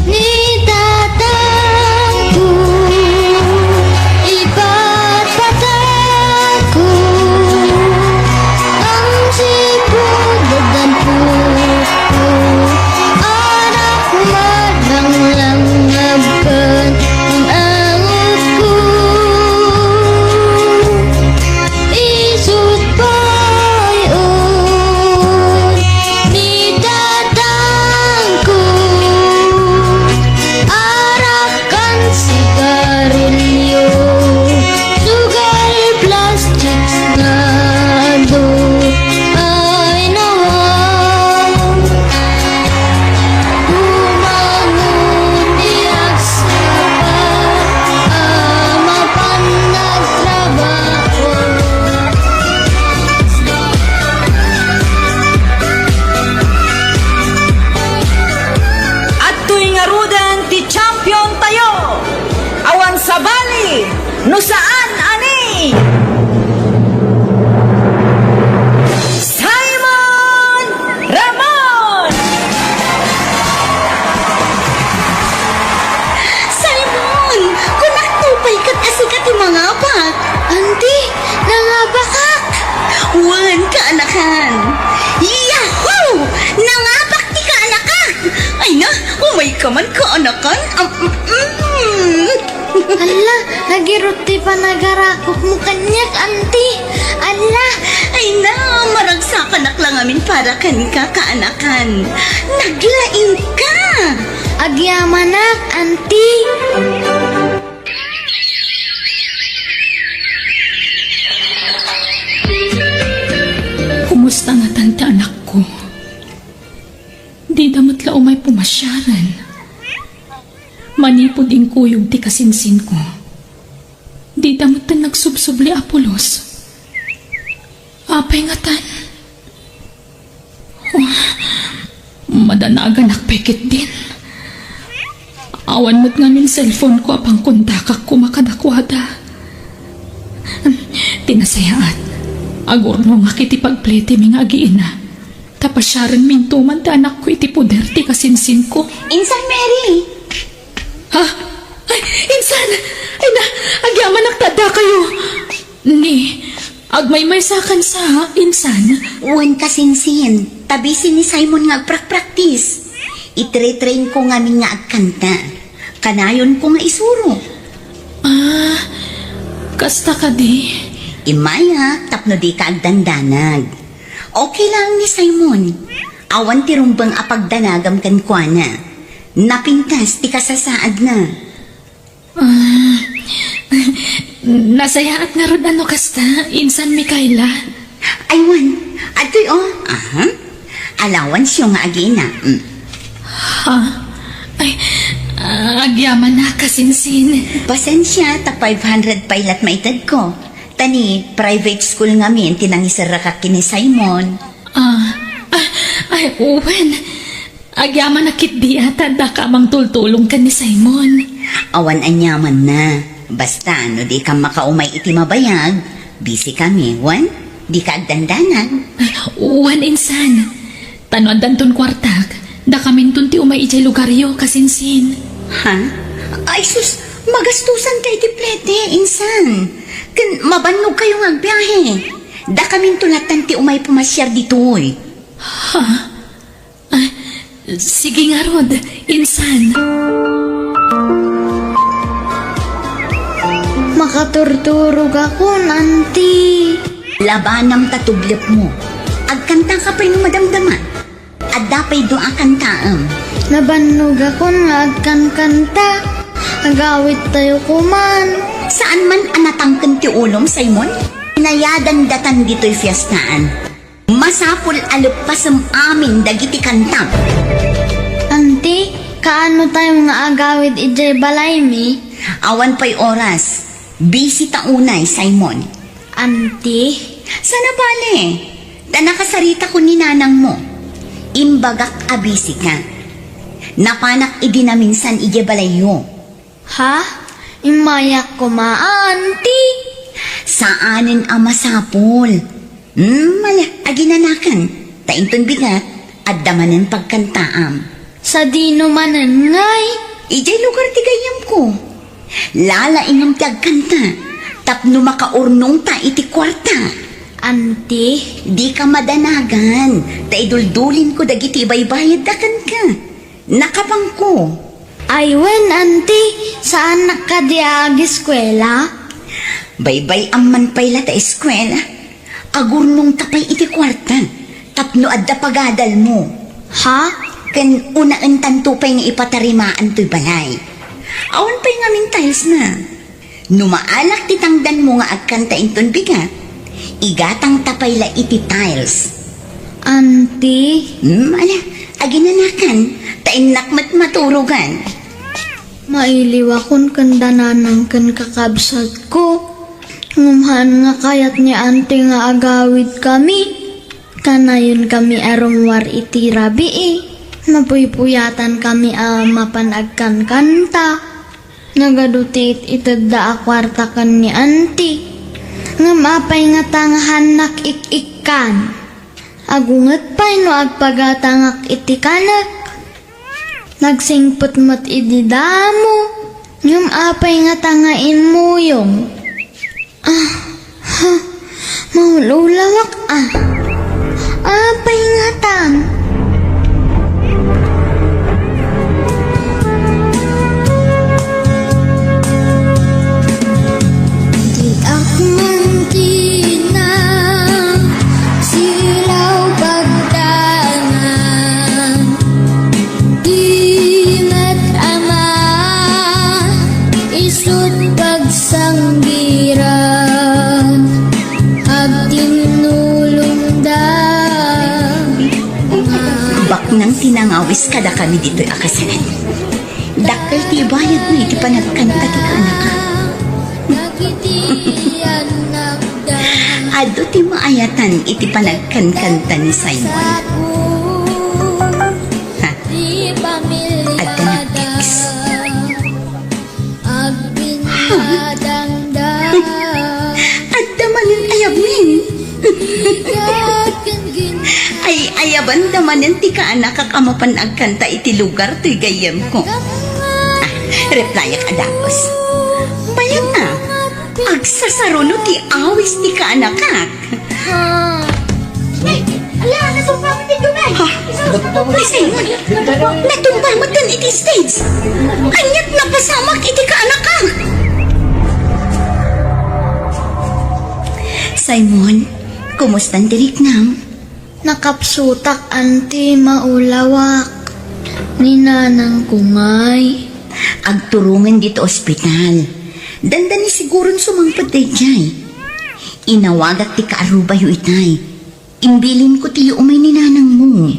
Ni tatangko, ipatpatangko, ang sipud agdanpo, anak madanglang ngabkan ang angutko. Isut' pay un ni tatangko, arakan, sigarilyo, sugal, plastics nga adu. Ay, nawa. Umangon ti agsapa a mapan nagtrabaho. Adtoy ngaruden ti champion tayo. Awan sabali no saan a ni Simon Ramon! Simon! Kunakto pay ket a sika ti mangabak! Anti, nangabakak! Wen, kaanakan! Yahoo! Nangabak ti kaanakak! Ay na, umayka man, kaanakan! Am, mm, mm. Alla, agirut ti panagarakopmo kaniak, anti. Alla. Ay na, maragsakanak la ngamin para kenka, kaanakan. Naglaingka. Agyamanak, anti. Kumusta ngatan ti anakko? Dida met la umay pumasiaren. Manipud inkuyog ti kasinsinko, dida metten nagsubsubli a pulos. Apay ngatan? Oh, madanaganak pay ketdin. Awan met ngamin cellphoneko a pangkontakakko kadakuada. Ti nasayaat, agurnongak iti pagpletemi nga agiina. Ta pasiarenminto man ti anakko iti poder ti kasinsinko. Insan, Mary! Ha? Ay, insan! Ay na, agyamanak ta addakayo! Ni, agmaymaysakan sa, insan? Wen, kasinsin, ta busy ni Simon nga agprakpraktis. Itre-trainko ngamin nga agkanta. Kanayonko nga isuro. Ah, kasta kadi? Immayak tapno dika agdandanag. Okay lang ni Simon. Awan ti rumbeng a pagdanagam kenkuana. Napintas ti kasasaadna. Ah, nasayaat ngarud a no kasta, insan Micaela. Ay, wen, adtoy, oh. Aha. Allowanceyo nga agina. Mm. Ha? Ay, ah, agyamanak, kasinsin. Pasensia, ta five hundred pay la't maitedko. Ta ni private school ngamin ti nangiserrakak ken ni Simon. Ah, ah, ay, wen. Agyamanak ketdi a ta addaka a mangtultulong ken ni Simon. Awan aniamanna. Basta no dika makaumay iti mabayag, busy kami, wen? Dika agdandanag. Wen, insan. Ta no addanton kuartak, dakaminton ti umay idiay lugaryo, kasinsin. Ha? Ay sus, magastosanka iti plete, insan. Ken mabannogkayo nga agbiahe. Dakaminto lattan ti umay pumasiar ditoy. Ha? Ah, sige ngarud, insan. Makaturturogakon, anti. Labanam ta tublepmo. Agkantaka pay no madamdama. Adda pay dua a kantaem. Nabannogakon nga agkankanta. Agawittayo koman. Saan man a natangken ti ulom, Simon? Nayadan datan ditoy fiestaan. Masapul a leppasem amin dagiti kantam. An-, Kaano tayo nga agawid idiay balaymi? Awan pay oras. Busy ta unay, Simon. Anti? Sana bale. Ta nakasaritakon ni nanangmo. Imbagak a busy ka. Napanak idi naminsan idiay balayyo. Ha? Immayak koma, anti? Saanen a masapul. Hmm, ala, aginanakan. Ta inton bigat, adda manen pagkantaam. Sadino manen ngay? Idiay lugar ti gayyemko. Lalaingam ti agkanta. Tapno makaurnongta iti kuarta. Anti? Dika madanagan. Ta iduldulinko dagiti ibaybayadda kenka. Nakabangko. Ay wen, anti, saannak kadi a ageskuela? Baybay-am man pay la ta eskuela. Agurnongta pay iti kuarta tapno adda pagadalmo. Ha? Ken unaentanto pay nga ipatarimaan toy balay. Awan pay ngamin tiles na. No maalak ti tangdanmo nga agkanta inton bigat, igatangta pay la iti tiles. Anti? Hmm, ala, aginanakan, ta innak met maturogan. Mailiwakon ken da nanang ken kakabsatko. Ngem haan nga kayat ni anti nga agawidkami. Kanayonkami a rummuar iti rabii. Napuypuyatankami a mapan agkankanta. Nagadu ti it-itedda a kuarta ken ni anti. Ngem apay ngata nga haannak ik-ikkan? Agunget pay no agpagatangak iti kanek. Nagsingpet met idi damo. Ngem apay ngata nga immuyong? Ah, ha, maululawak, ah. Apay ngatan? Diak man kinna silaw pagdangan. Di met ama isut pagsanggiran, agtinnulongda. Baknang ti nangawis kadakami ditoy a kasalan. Dakkel ti ibayadmo iti panagkanta ti kaanaka. Adu ti maayatan iti panagkankanta ni Simon. Ha? Adda nag-text. Ha? Adda manen ayabmin. Ay, ayabanda manen ti kaanakak a mapan agkanta iti lugar toy gayyemko. Ah, replyak a dagus. Mayat a, agsasaruno ti awis ti kaanakak. Ala, natumba met ti dumay. Ha? Ni Simon, natumba met iti stage. Aniat napasamak iti kaanakak. Simon, kumusta ti riknam? Nakapsutak, anti, maulawak. Ni nanangko ngay. Agturongen ditoy ospital. Dandani siguron sumangpet daydiay. Inawagak ti kaarrubayo itay. Imbilinko ti umay ni nanangmo.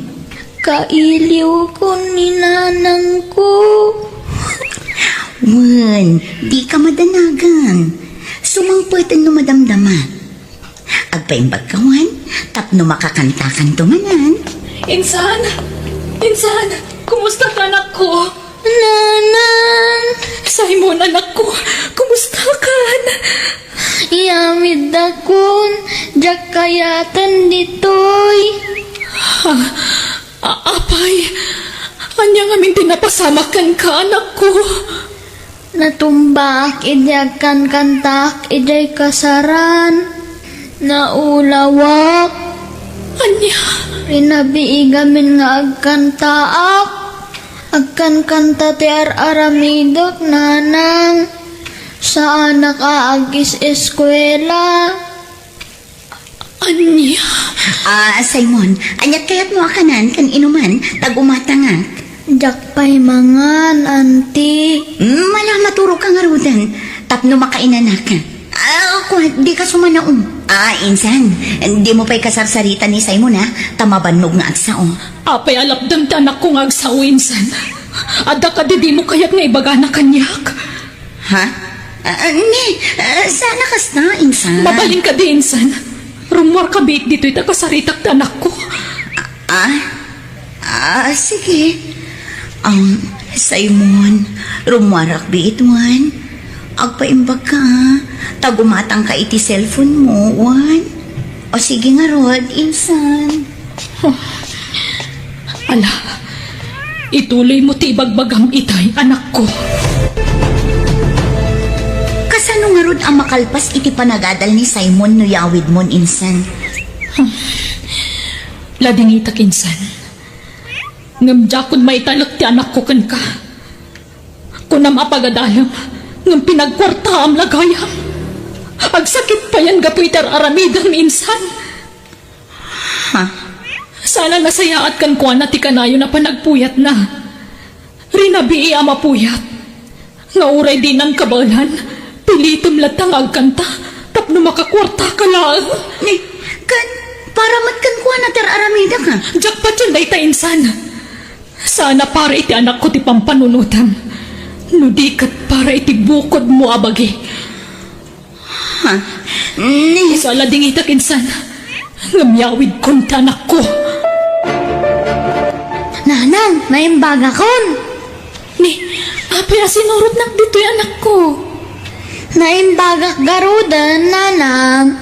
Kailiwkon ni nanangko. Wen, dika madanagan. Sumangpeten no madamdama. Agpaimbag ka wen, tapno makakantakanto manen. Insan! Insan! Kumusta ka, anakko? Nanang! Simon, anakko, kumusta ka? Iyawiddakon, diak kayaten ditoy. Ha? A-, apay, ania ngamin ti napasamak kenka, anakko? Natumbaak idi agkankantaak idiay kasaran. Naulawak. Ania? Pinabiigamin nga agkantaak. Agkankanta ti ar-aramidek, nanang. Saanak a agis-eskuela. Ania? Ah, Simon, aniat kayatmo a kanan ken inuman, ta gumatangak? Diak pay mangan, anti. Mm, ala, maturogka ngaruden, tapno makainanaka. Ah, kua, dika sumanaom. Ah, insan, dimo pay kasarsarita ni Simon, ha? Ta mabannog nga agsao. Apay a lapdem ti anakko nga agsao, insan? Adda kadi dimo kayat nga ibagana kaniak? Ha? Ah, ni, ah, saan a kasta, insan? Mabalin kadi, insan. Rummuarka biit ditoy ta kasaritak ti anakko. Ah? Ah, sige. Um, Simon, rummuarak biit wen. Agpaimbagka, ah. Ta gumatangka iti cellphone mo, wen. O sige ngarud, insan. Ala, ituloymo ti ibagbagam itay, anakko. Kasano ngarud a makalpas iti panagadal ni Simon no yawidmon, insan? Ladingitak, insan. Ngem diakon maitalek ti anakko kenka. Kunam a pagadalem, ngem pinagkuartaam la gayam. Agsakit payen gapu iti ar-aramidem, insan. Ha? Saan a nasayaat kenkuana ti kanayon a panagpuyatna. Rinabii a mapuyat. Nga uray dinan kabaelan, pilitem latta nga agkanta tapno makakuartaka laeng. Ni, ken, para met kenkuana ti ar-aramidek, ha? Diak patien dayta, insan. Saan a para iti anakko ti pampanunotem, no di ket para iti bukodmo a bagi. Ha? Ni... Isu a ladingitak, insan. Ngem yawidkon ti anakko. Nanang, naimbagakon. Ni, apay a sinurotnak ditoy, anakko? Naimbagak garuden, nanang.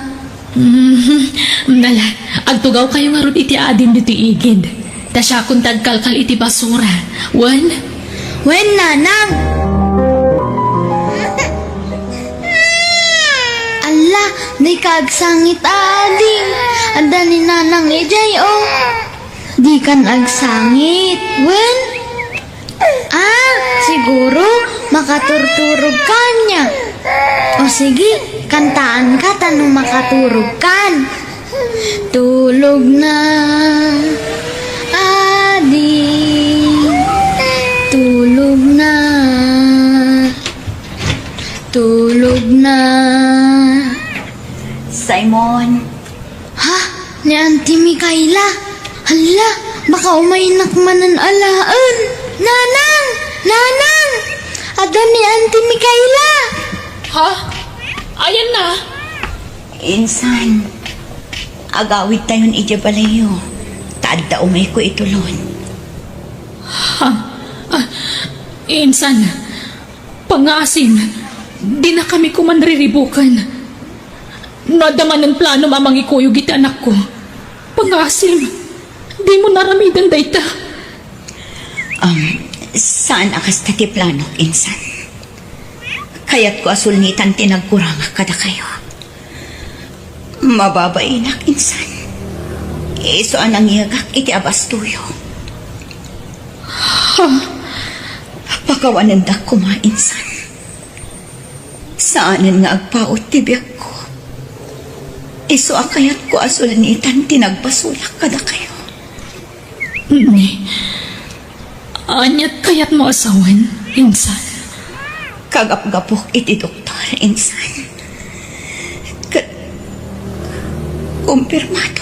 Mm, nala, agtugawkayo ngarud iti adim ditoy igid. Ta siakon ti agkalkal iti basura. Wen? Wen, nanang. Alla, dika agsangit, ading. Adda ni nanang idiay, o. Dikan agsangit. Wen? Ah, siguro, makaturturog ka ania. O sige, kantaanka ta no makaturog kan. Tulog na, ading. Tulog na. Tulog na. Simon. Ha? Ni Auntie Mikaela? Hala, baka umaynak manen alaen. Nanang! Nanang! Adda ni Auntie Mikaela! Ha? Ayanna? Insan, agawidtayon idiay balayyo, ta adda umayko itulon. Ha? Ah, insan, pangngaasim, dinakami koma riribuken. No adda manen planom a mangikuyog iti anakko, pangngaasim, dimo naramiden dayta. Um, saan a kasta ti planok, insan. Kayatko a sulnitan ti nagkurangak kadakayo. Mababainak, insan. Isu a nangyegak iti abastoyo. Ha? Pakawanendak koma, insan. Saanen nga agpaut ti biagko. Isu a kayatko a sulnitan ti nagbasolak kadakayo. Ni, aniat kayatmo a sawen, insan? Kagapgapok iti doktor, insan. Ket kumpirmado.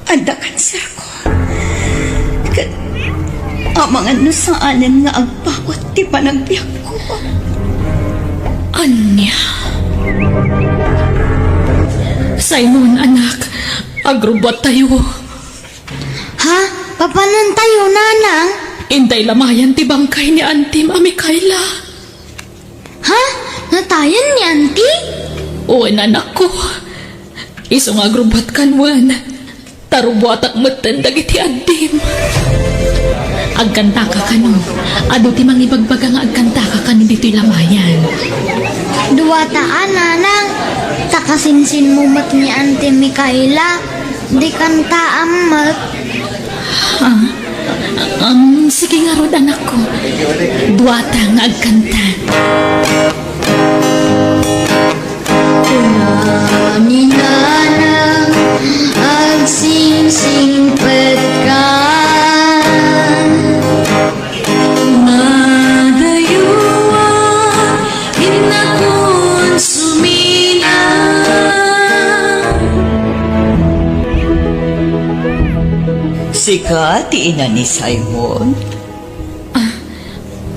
Adda kanserko. Ket amangan no saanen nga agpaut ti panagbiagko. Ania? Simon, anak, agrubbuattayo. Ha? Papanontayo, nanang? Intay lamayan ti bangkay ni Antim a Mikaela. Ha? Natayen ni Anti? Wen, anakko. Isu nga agrubbuatkan wen. Ta rubbuatak metten dagiti addim. Agkantaka kano. Adu ti mangibagbaga nga agkantaka kano ditoy lamayan. Duata a, nanang. Ta kasinsinmo met ni Anti Mikaela. Di kantaam met. Ah, um, sige ngarud, anakko. Duata nga agkanta. Kuna ni Nanang, agsingsingpetka. Madayuan, innakon sumina. Sika ti ina ni Simon?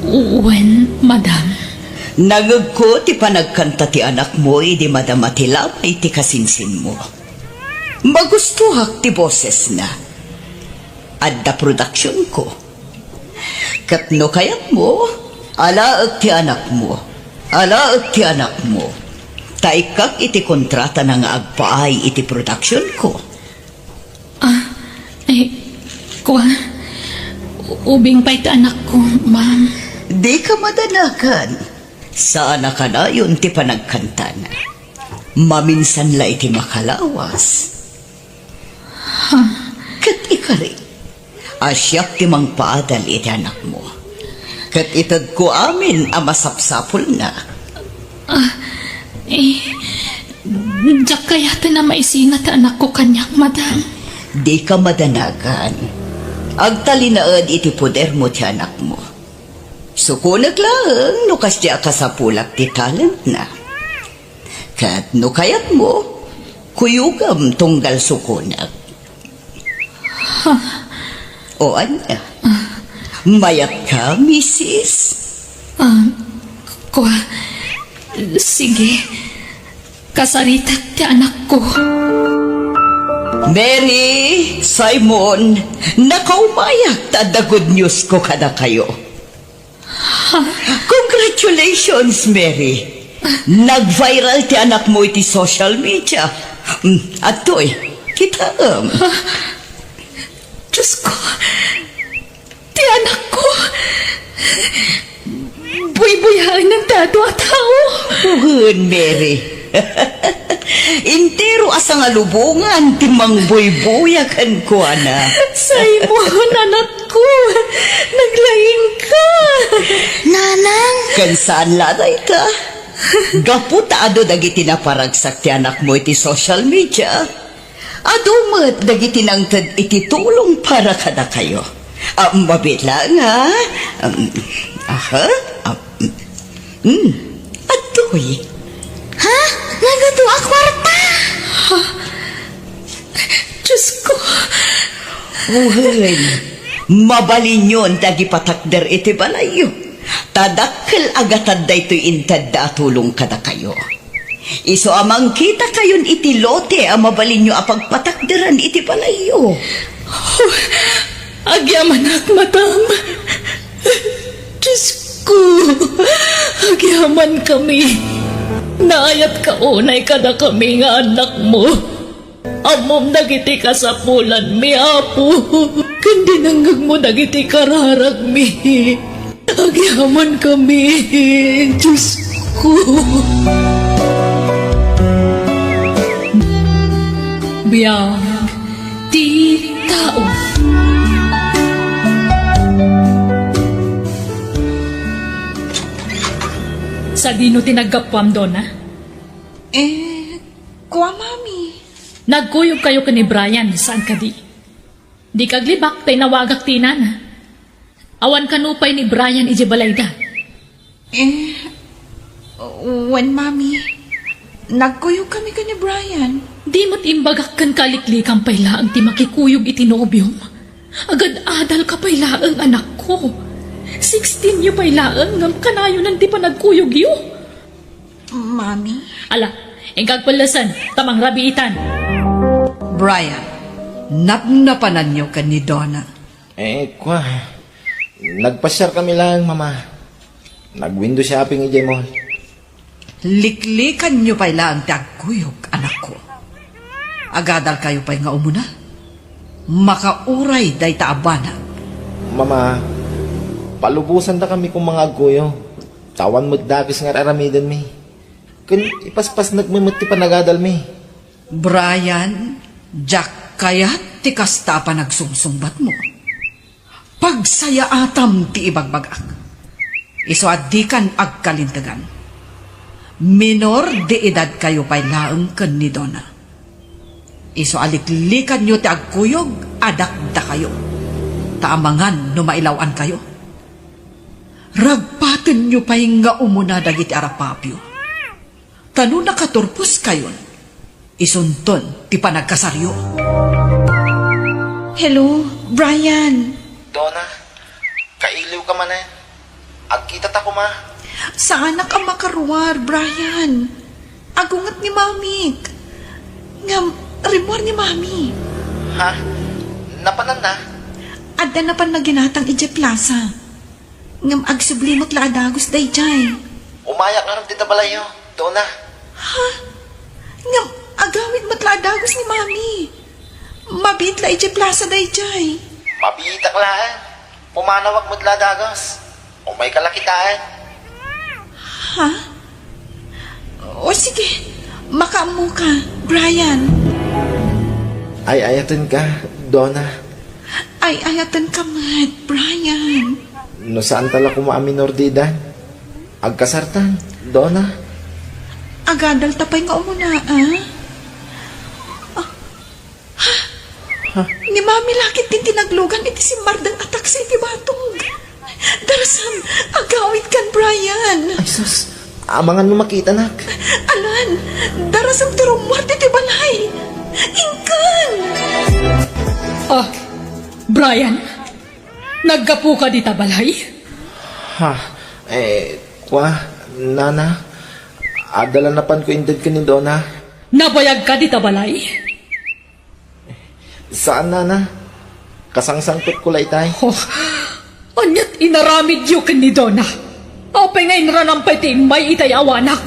Wen, madam. Nangegko ti panagkanta ti anakmo idi madama ti labay ti kasinsinmo. Magustoak ti bosesna. Adda produksionko. Ket no kayatmo, alaek ti anakmo. Alaek ti anakmo. Ta ikkak iti kontratana nga agpaay iti produksionko. Ah, eh, kua, ubing pay ti anakko, ma'am. Dika madanagan. Saan a kanayon ti panagkantana. Maminsan la iti makalawas. Ha? Ket ikari, a siak ti mangpaadal iti anakmo. Ket itedko amin a masapsapulna. Ah, eh, diak kayaten a maisina ti anakko kaniak, madam. Dika madanagan. Agtalinaed iti podermo ti anakmo. Sukonek laeng no kasdi a kasapulak ti talentna. Ket no kayatmo, kuyogem tunggal sukonek. O ania? Mayatka, misis? Ah, kua, sige. Kasaritak ti anakko. Mary, Simon, nakaumayak ta adda good news ko kadakayo. Congratulations, Mary. Nag-viral ti anakmo iti social media. Mm, adtoy, kitaem. Diyos ko, ti anakko. Buybuyaen ti adu a tao. Wen, Mary. Entero a sangalubongan ti mangbuybuya kenkuana. Simon, anakko, naglaingka. Nanang! Ken saan la dayta. Gapu ta adu dagiti naparagsak ti anakmo iti social media, adu met dagiti nangted iti tulong para kadakayo. Ah, mabiit laeng, ha? Um, aha? Ah, mm, adtoy. Ha? Nagadu a kuarta? Ha? Diyos ko. Wen, mabalinyon ti agipatakder iti balayyo. Ta dakkel a gatad daytoy intedda a tulong kadakayo. Isu a mangkitakayon iti lote a mabalinyo a pagpatakderan iti balayyo. Oh, agyamanak, madam. Diyos ko, agyamankami. Naayatka unay kadakami nga annakmo. Ammom dagiti kasapulanmi, Apo, ken dinengngegmo dagiti kararagmi. Agyamankami, Diyos ko. Biag ti tao. Sadino ti naggapuam, Donna? Eh, kua, Mami. Nagkuyogkayo ken ni Brian, saan kadi? Dika aglibak ta inawagak ti inana. Awan kano pay ni Brian idiay balayda? Eh, wen, Mami. Nagkuyogkami ken ni Brian. Di met imbagak kenka a liklikan pay laeng ti makikuyog iti nobiom? Agad-adalka pay laeng, anakko. Sixteen yo pay laeng ngem kanayonan ti panagkuyogyo. Mami? Ala, inka agpellesen, ta mangrabiitan. Brian, napnapananyo ken ni Donna? Eh, kua, nagpasiarkami laeng, Mama. Nag-window shopping idiay mall. Liklikanyo pay laeng ti agkuyog, anakko. Agadalkayo pay nga umuna. Makauray dayta a banag. Mama, palubosantakami koma nga agkuyog. Ta awan met dakes nga ar-aramidenmi. Ken ipaspasnekmi met ti panagadalmi. Brian, diak kayat ti kasta a panagsungsungbatmo. Pagsayaatam ti ibagbagak. Isu a dikan agkalintegan. Minor de edadkayo pay laeng ken ni Donna. Isu a liklikanyo ti agkuyog a dakdakayo. Ta amangan no mailaw-ankayo. Ragpatenyo pay nga umuna dagiti arapapyo. Ta no nakaturposkayon, isunton ti panagkasaryo. Hello, Brian. Donna, kailiwka manen. Agkitata koma. Saanak a makaruar, Brian. Agunget ni Mamik. Ngem, rimmuar ni Mami. Ha? Napananna? Adda napanna ginatang idiay plasa. Ngem agsubli met la a dagus daydiay. Umayak ngarud dita balayyo, Dona. Ha? Ngem agawid met la a dagus ni Mami. Mabiit la idiay plasa daydiay. Mabiitak laeng. Pumanawak met la a dagus. Umayka la kitaen. Ha? O sige, makaammoka, Brian. Ay-ayatenka, Dona. Ay-ayatenka met, Brian. No saanta la koma a minor de edad, agkasartan, Dona. Agadalta pay nga umuna, a? Ah, ha? Ni Mami la ketdin ti naglugan iti simmardeng a taksi iti batog. Darasem, agawidkan, Brian. Ay, sus. Amangan no makitanak. Alan, darasem ti rummuar ditoy balay. Inkan! Ah, Brian, naggapuka dita balay? Ha? Eh, kua, Nana, adda la napanko inted ken ni Dona. Nabayagka dita balay? Saan, Nana. Kasangsangpetko la itay. Oh, aniat inaramidyo ken ni Dona? Apay nga inranam pay ti immay itay awanak?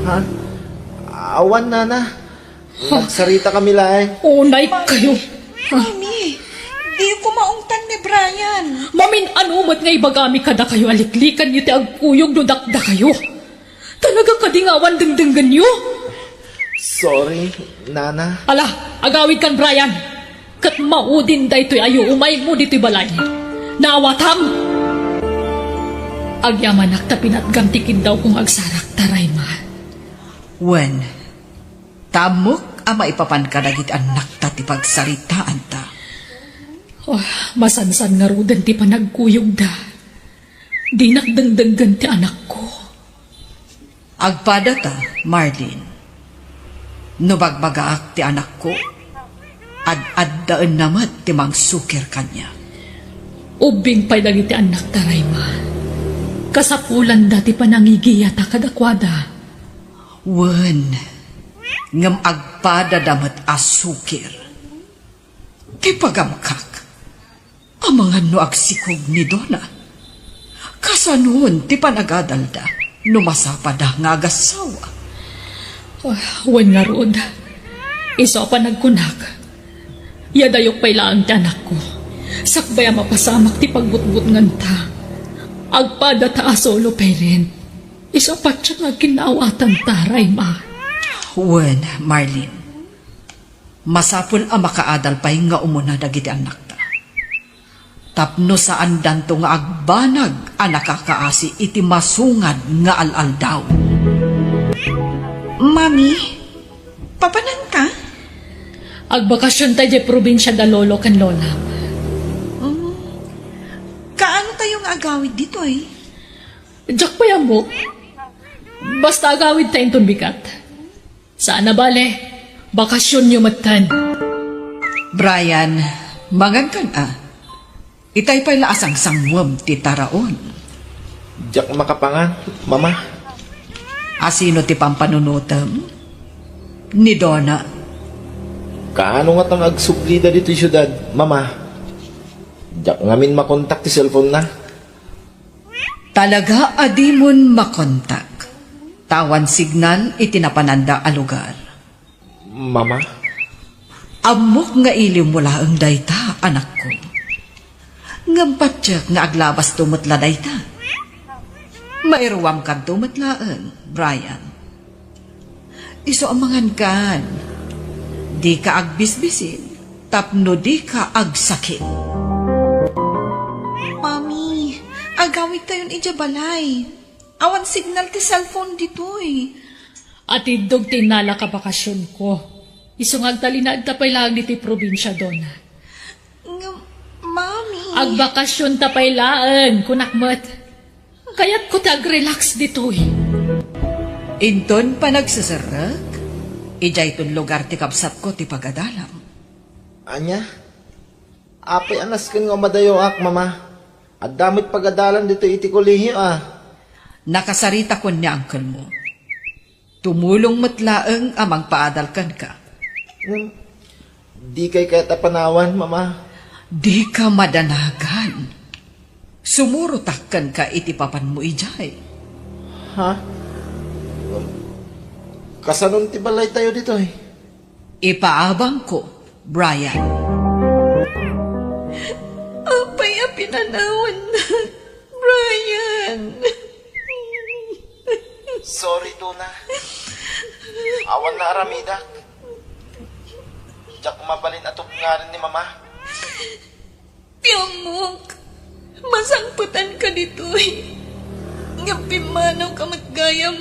Ha? Awan, Nana. Nagsaritakami laeng. Unay kayo. Mami, diyo koma ungtan ni Brian. Mamin-ano met nga ibagami kadakayo a liklikanyo ti agkuyog no dakdakayo? Talaga kadi nga awan dengdenggenyo? Sorry, Nana. Ala, agawidkan, Brian. Ket maudin daytoy a yuumaymo ditoy balay. Naawatam? Agyamanak ta pinatgam ti kiddawko nga agsarakta, Rayma. Wen, ta ammok a maipapan kadagiti annakta ti pagsaritaanta. Oh, masansan ngaruden ti panagkuyogda. Dinak dengdenggen ti anakko. Agpadata, Marlene. No bagbagaak ti anakko, ad-addaenna met ti mangsukir kaniak. Ubbing pay dagiti annakta, Rayma. Kasapulanda ti panangigiyata kadakuada. Wen, ngem agpadada met a sukir. Ti pagamkak, amangan no agsikog ni Dona. Kasanon ti panagadalda no masapada nga agassawa? Ah, wen ngarud, isu a panagkunak, yadayok pay laeng ti anakko. Sakbay a mapasamak ti pagbutbutnganta, agpadata a solo parent. Isu a patiek nga agkinnaawatanta, Rayma. Wen, Marlene. Masapul a makaadal pay nga umuna dagiti annakta. Tapno saandanto nga agbanag a nakakaasi iti masungad nga al-aldaw. Mami, papananka? Agbakasionta idiay probinsia da lolo ken lolam. Mm. Kaano tayo nga agawid ditoy? Diak pay ammo. Basta agawidta inton bigat. Saan a bale, bakasionyo metten. Brian, mangankan a. Itay pay la a sangsangwem ti taraon. Diak makapangan, Mama. Asino ti pampanunotem? Ni Dona. Kaano ngata nga agsublida ditoy siudad, Mama? Diak ngamin makontak ti cellphone na. Talaga a dimon makontak. Ta awan signal iti napananda a lugar. Mama? Ammok nga iliwmo laeng dayta, anakko. Ngem patiek nga aglabasto met la dayta. Mairuamkanto met laeng, Brian. Isu a mangankan. Dika agbisbisin tapno dika agsakit. Mami, agawidtayon idiay balay. Awan signal ti cellphone ditoy. Atiddog ti innalak a bakasionko. Isu nga agtalinaedta pay laeng ditoy probinsia, Dona. Ngem, Mami. Agbakasionta pay laeng, kunak met. Kayatko ti agrelax ditoy. Inton panagseserrek, idiayton lugar ti kabsatko ti pagadalam. Ania? Apay a nasken nga umadayoak, Mama? Adda met pagadalan ditoy iti kolehio, a. Nakasaritakon ni uncle mo. Tumulong met laeng a mangpaadal kenka. Hmm. Dikay kayat a panawan, Mama? Dika madanagan. Sumurotak kenka iti papanmo idiay. Ha? Kasanon ti balaytayo ditoy? Ipaabangko, Brian. Apay a pinanawannak, Brian? Sorry, Dona. Awan naaramidak. Diak mabalin a tubngaran ni Mama. Ti ammok, masangpetanka ditoy. Ngem pimmanawka met gayam.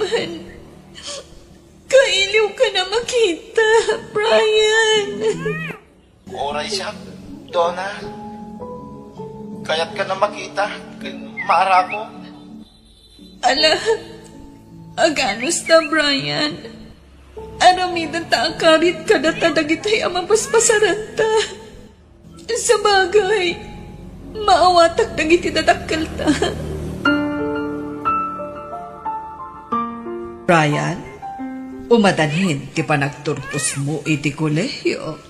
Kailiwkan a makita, Brian. Uray siak, Dona. Kayatkan a makita ken maarakom. Ala, aganusta, Brian. Aramidenta a karit kadata dagitoy a mapaspasaranta. Sabagay, maawatak dagiti dadakkelta. Brian, umadanin ti panagturposmo iti kolehio.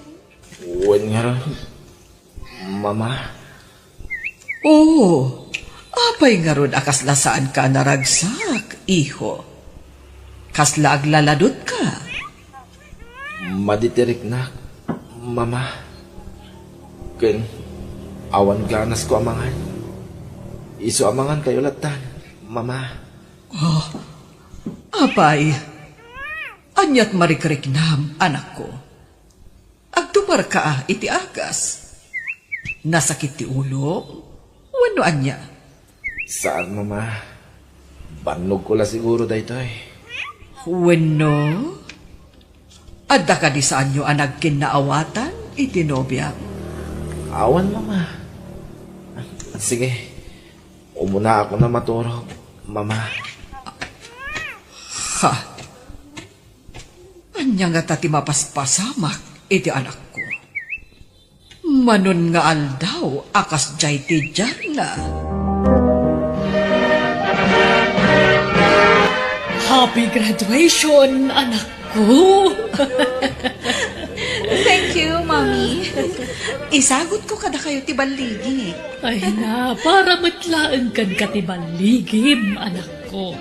Wen ngarud, Mama. Oo, apay ngarud a kasla saanka a naragsak, iho? Kasla aglaladutka? Madi ti riknak, Mama. Ken awan ganasko a mangan. Isu a mangankayo lattan, Mama. Oh, apay, aniat marikriknam, anakko? Agtuparka a iti agas? Nasakit ti ulom? Wenno ania? Saan, Mama. Bannogko la siguro daytoy. Wenno? Adda kadi saanyo a nagkinnaawatan iti nobiam? Awan, Mama. Sige, umunaakon a maturog, Mama. Ha? Ania ngata ti mapaspasamak iti anakko? Manon nga aldaw a kasdiay ti diarna. Happy graduation, anakko! Thank you, Mommy. Isagutko kadakayo ti balligi. Ay na, para met laeng kenka ti balligim, anakko.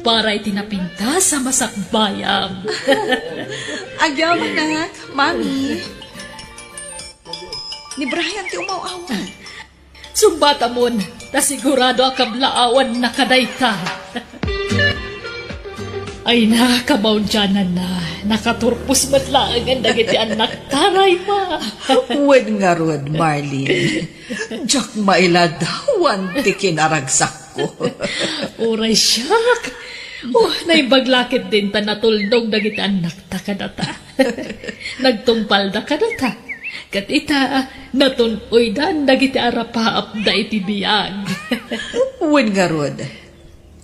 Para iti napintas a masakbayam. Agyamanak, Mommy. Ni Brian ti umaw-awan. Sungbatamon, ta sigurado a kablaawanna kadayta. Ay na, kabaudyananna, nakaturpos met laengen dagiti annakta, Rayma. Wen ngarud, Marlene, diak mailadawan ti kinaragsakko. Uray siak. Oh, naimbag la ketdin ta natulnog dagiti annakta kadata. Nagtungpalda kadata. Ket ita, natun-oydan dagiti arapaapda iti biag. Wen ngarud,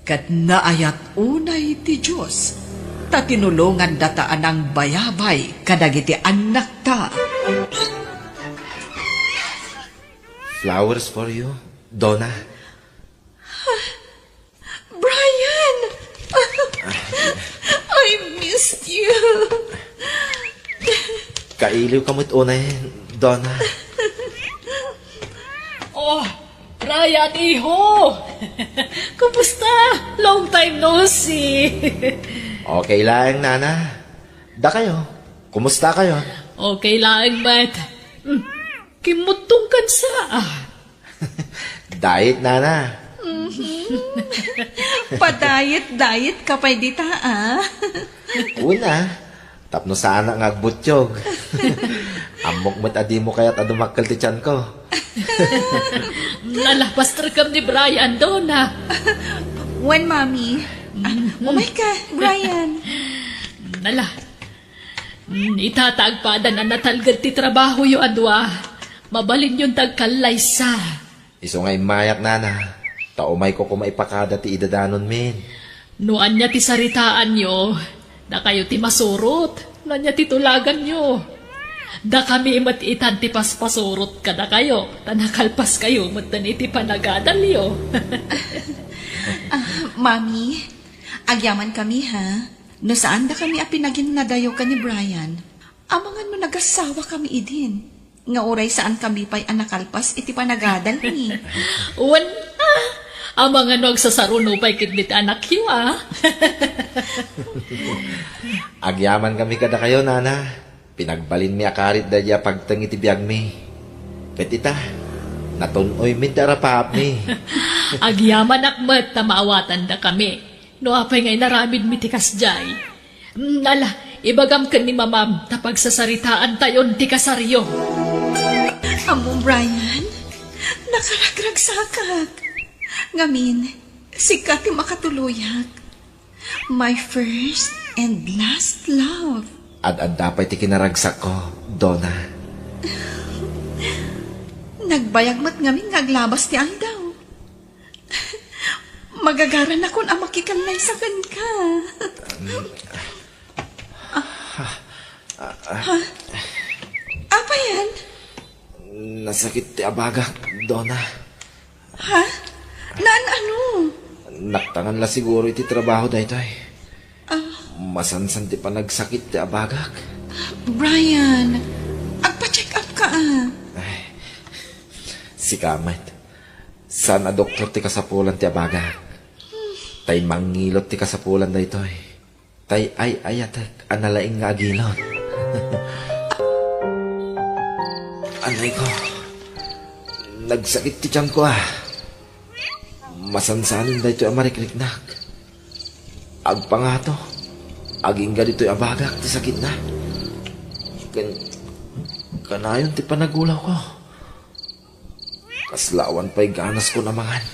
ket naayat unay ti Dios, ta tinulongandata a nangbayabay kadagiti annakta. Flowers for you, Donna. Brian! I missed you. Kailiwka met unay, Donna. Oh, Brian, iho! Kumusta? Long time no see. Okay lang, Nana. Dakayo, kumusta kayo? Okay lang met. Hmm, kimmutong kansa, ah. Diet, Nana. Mhm. Pa-diet-diet ka pay dita, ah. Una, tapno saanak nga agbutiog. Ammok met a dimo kayat a dumakkel ti tianko. Nalapasterkam ni Brian, Donna. Wen, Mami. Ah, mhm. Umayka, Brian. Nala. Mm, ita ta agpadan a natalged ti trabahoyo a dua, mabalinyon ti agkallaysa. Isu nga immayak, Nana, ta umayko koma ipakada ti idadanonmin. No ania ti saritaanyo, dakayo ti masurot. No ania ti tulaganyo, Dakami met itan ti paspasurot kadakayo, ta nakalpaskayo metten iti panagadalyo. Ah, Mami, agyaman kami, ha? No saan dakami a pinaginnadayo ken ni Brian, amangan no nagasawa kami idin, nga uray saan kami pay a nakalpas iti panagadalmi. Wen, ah, amangan no agsasaruno pay ketdi ti anakyo, ah. Agyaman kami kadakayo, nana. Pinagbalinmi a karit daydi a pagteng iti biagmi. Ket ita, natun-oymi ti arapaapmi. Agyamanak met ta maawatandakami. No apay nga inaramidmi ti kasdiay? Nala, ibagam ken ni mamam ta pagsasaritaantayon ti kasaryo. Ammom, Brian, nakaragragsakak. Ngamin, sika ti makatuloyak. My first and last love. Ad-adda pay ti kinaragsakko, Dona. Nagbayag met ngamin nga aglabas ti aldaw. Magagaranakon a makikallaysa kenka. Ha? Apay yan? Nasakit ti abagak, Dona. Ha? Naan ano? Naktangan la siguro iti trabaho daytoy. Ah. Masansan ti panagsakit ti abagak. Brian, agpa-check up ka, ah. Ay, sika met. Saan a doktor ti kasapulan ti abagak? Tay mangilot ti kasapulan daytoy. Tay ay-ayatek a nalaing nga agilot. Anay ko, nagsakit ti tiyanko, ah. Masansanen daytoy a marikriknak. Agpangato, agingga ditoy abagak ti sakitna. Ken, kanayon ti panagulawko. Kasla awan pay ganaskon a mangan.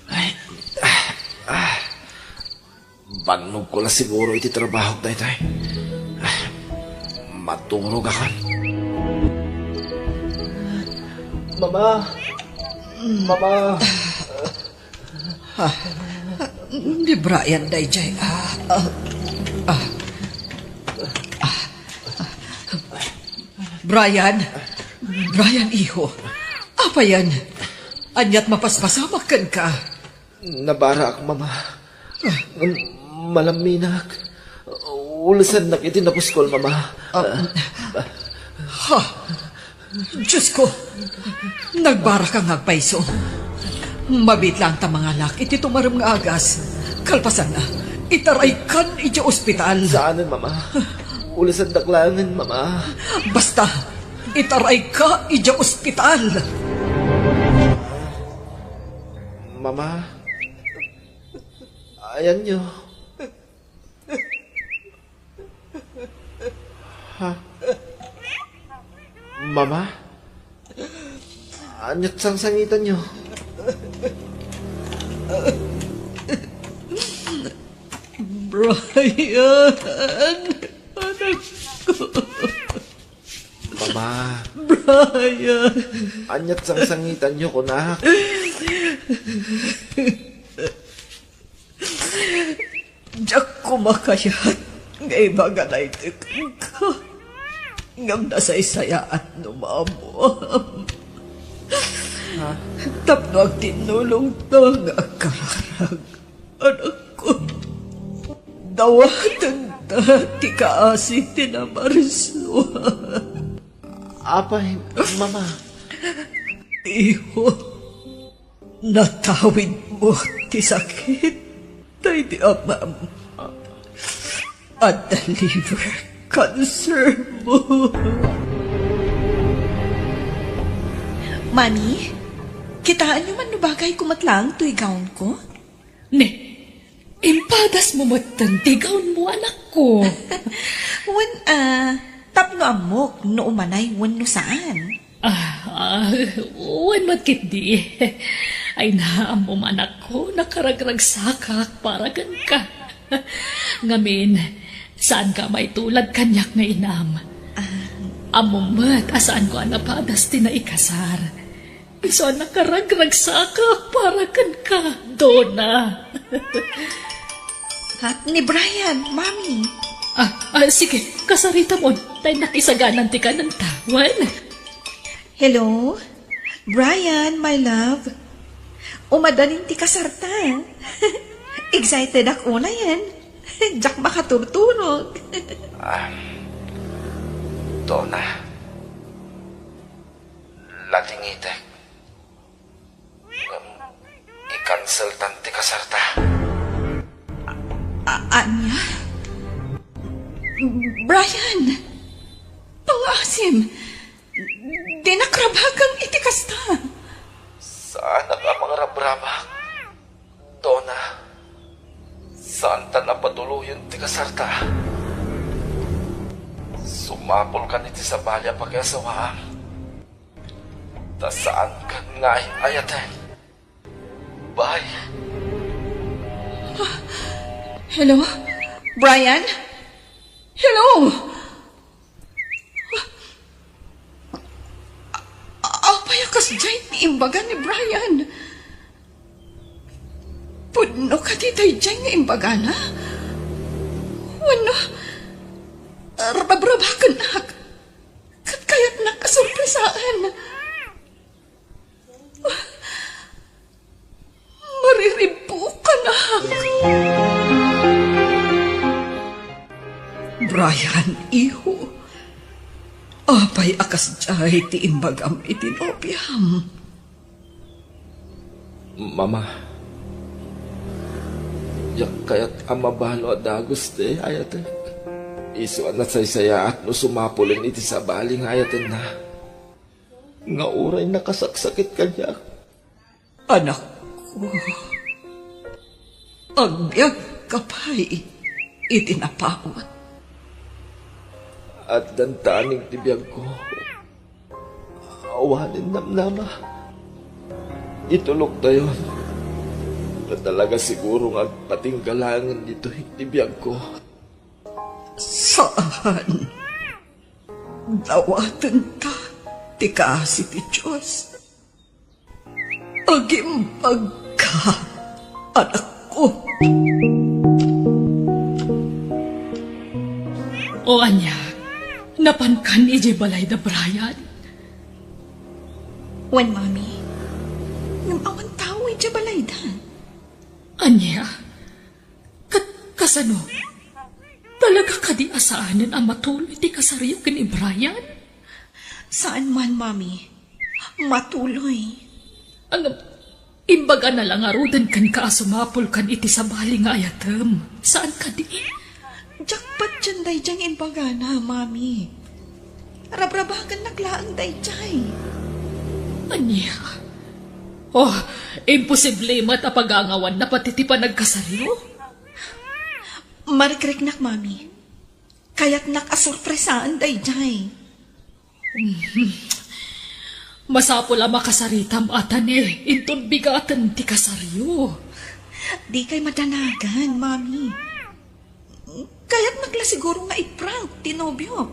Ay, ah, ah. Bannogko la siguro iti trabahok daytoy. Ah, maturogakon. Mama! Mama! Ah, ni Brian daydiay, ah, ah, ah. Brian! Brian, iho! Apayen? Ania't mapaspasamak kenka? Nabaraak, Mama. Ngem malamminak. Ulesannak iti napuskol, Mama. Ah, ha? Diosko, nagbaraka nga agpayso. Mabiit laeng ta mangalak iti tumarem nga agas. Kalpasanna, itaraykan idiay ospital. Saanen, Mama. Ulesannak laengen, Mama. Basta, itarayka idiay ospital. Mama, ayanyo. Ha? Mama? Ania't sangsangitanyo? Brian, anak ko. Mama. Brian. Ania't sangsangitanyo, kunak? Diak koma kayat nga ibaga daytoy kenka. Ngem nasaysayaat no maammuam. Ha? Tapno agtinnulongta nga agkararag. Anakko, dawatenta ti kaasi ti namarsua. Apay, Mama? Iho, natawidmo ti sakit daydi amam a liver cancer mo. Mami, kitaenyo man no bagayko met laeng toy gownko? Ne, impadasmo metten ti gownmo, anakko. Wen, ah, tapno ammok no umanay wenno saan. Ah, ah, wen met ketdi. Ay, naammom, anakko, nakaragragsakak para kenka. Ngamin, saanka a maitulad kaniak nga inam. Ah. Ammom met a saanko a napadas ti naikasar. Isu a nakaragragsakak para kenka, Dona. Ha? Ni Brian, Mami. Ah, ah, sige, kasaritam on. Tay nakisaganan ti kanenta. Wen? Hello? Brian, my love. Umadanin ti kasarta. Excited ak unayen. Diak makaturturog. Ah, Dona, latingitek. Ngem i-canceltan ti kasarta. A-, ania? Brian! Pangaasim! Dinak rabagen iti kasta! Saanak a mangrabrabak, Dona. Saantan a patuloyen ti kasarta. Sumapulkan iti sabali a pakiasawaam. Ta saankan nga ay-ayaten. Bye. Hello? Brian? Hello? A-, apay a kasdiay ti imbaga ni Brian? Pudno kadi daydiay nga imbagana? Wenno, rabrabakennak? Ket kayatnak a sorpresaen. Mariribbukanak. Brian, iho, apay a kasdiay ti imbagam iti nobiam? Mama, diak kayat a mabalo a dagus ti ay-ayatek. Isu a nasaysayaat no sumapulen iti sabali nga ayatenna. Nga uray nakasaksakit kaniak. Anakko, agbiagka pay iti napaut. Addan taning ti biagko. Awanen namnama. Ituloktayon. Talaga siguro nga agpatingga laengen ditoy ti biagko. Saan. Dawatenta ti kaasi ti Dios. Agimbagka, anakko. O ania, napankan idiay balay da Brian? Wen, Mami. Ngem awan tao idiay balay da. Ania? Ket kasano? Talaga kadi a saanen a matuloy ti kasaryo ken ni Brian? Saan man, Mami. Matuloy. Ngem, imbagana la ngaruden kenka a sumapulkan iti sabali nga ayatem. Saan kadi? Diak patien daydiay nga imbagana, Mami. Rabrabakennak laeng daydiay. Ania? Oh, imposible met a pagangawanna pati ti panagkasaryo? Marikriknak, Mami. Kayatnak a sorpresaen daydiay. Masapul a makasaritam a ta ne, inton bigaten ti kasaryo. Dikay madanagan, Mami. Kayatnak la siguro nga i-prank ti nobiok.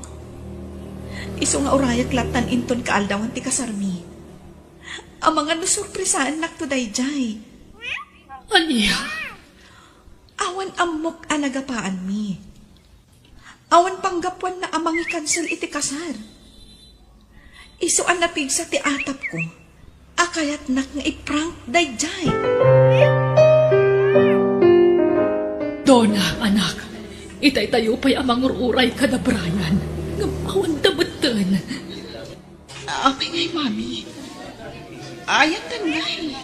Isu nga urayak lattan inton kaaldawan ti kasarmi. Amangan no sorpresaennakto daydiay. Ania? Awan ammok a nagapaanmi. Awan panggapuanna a mangikansel iti kasar. Isu a napigsa ti atapko a kayatnak nga i-prank daydiay. Dona, anak, itaytayo pay a mangur-uray kada Brian, ngem awanda metten. Apay ngay, Mami? Ayaten ngay.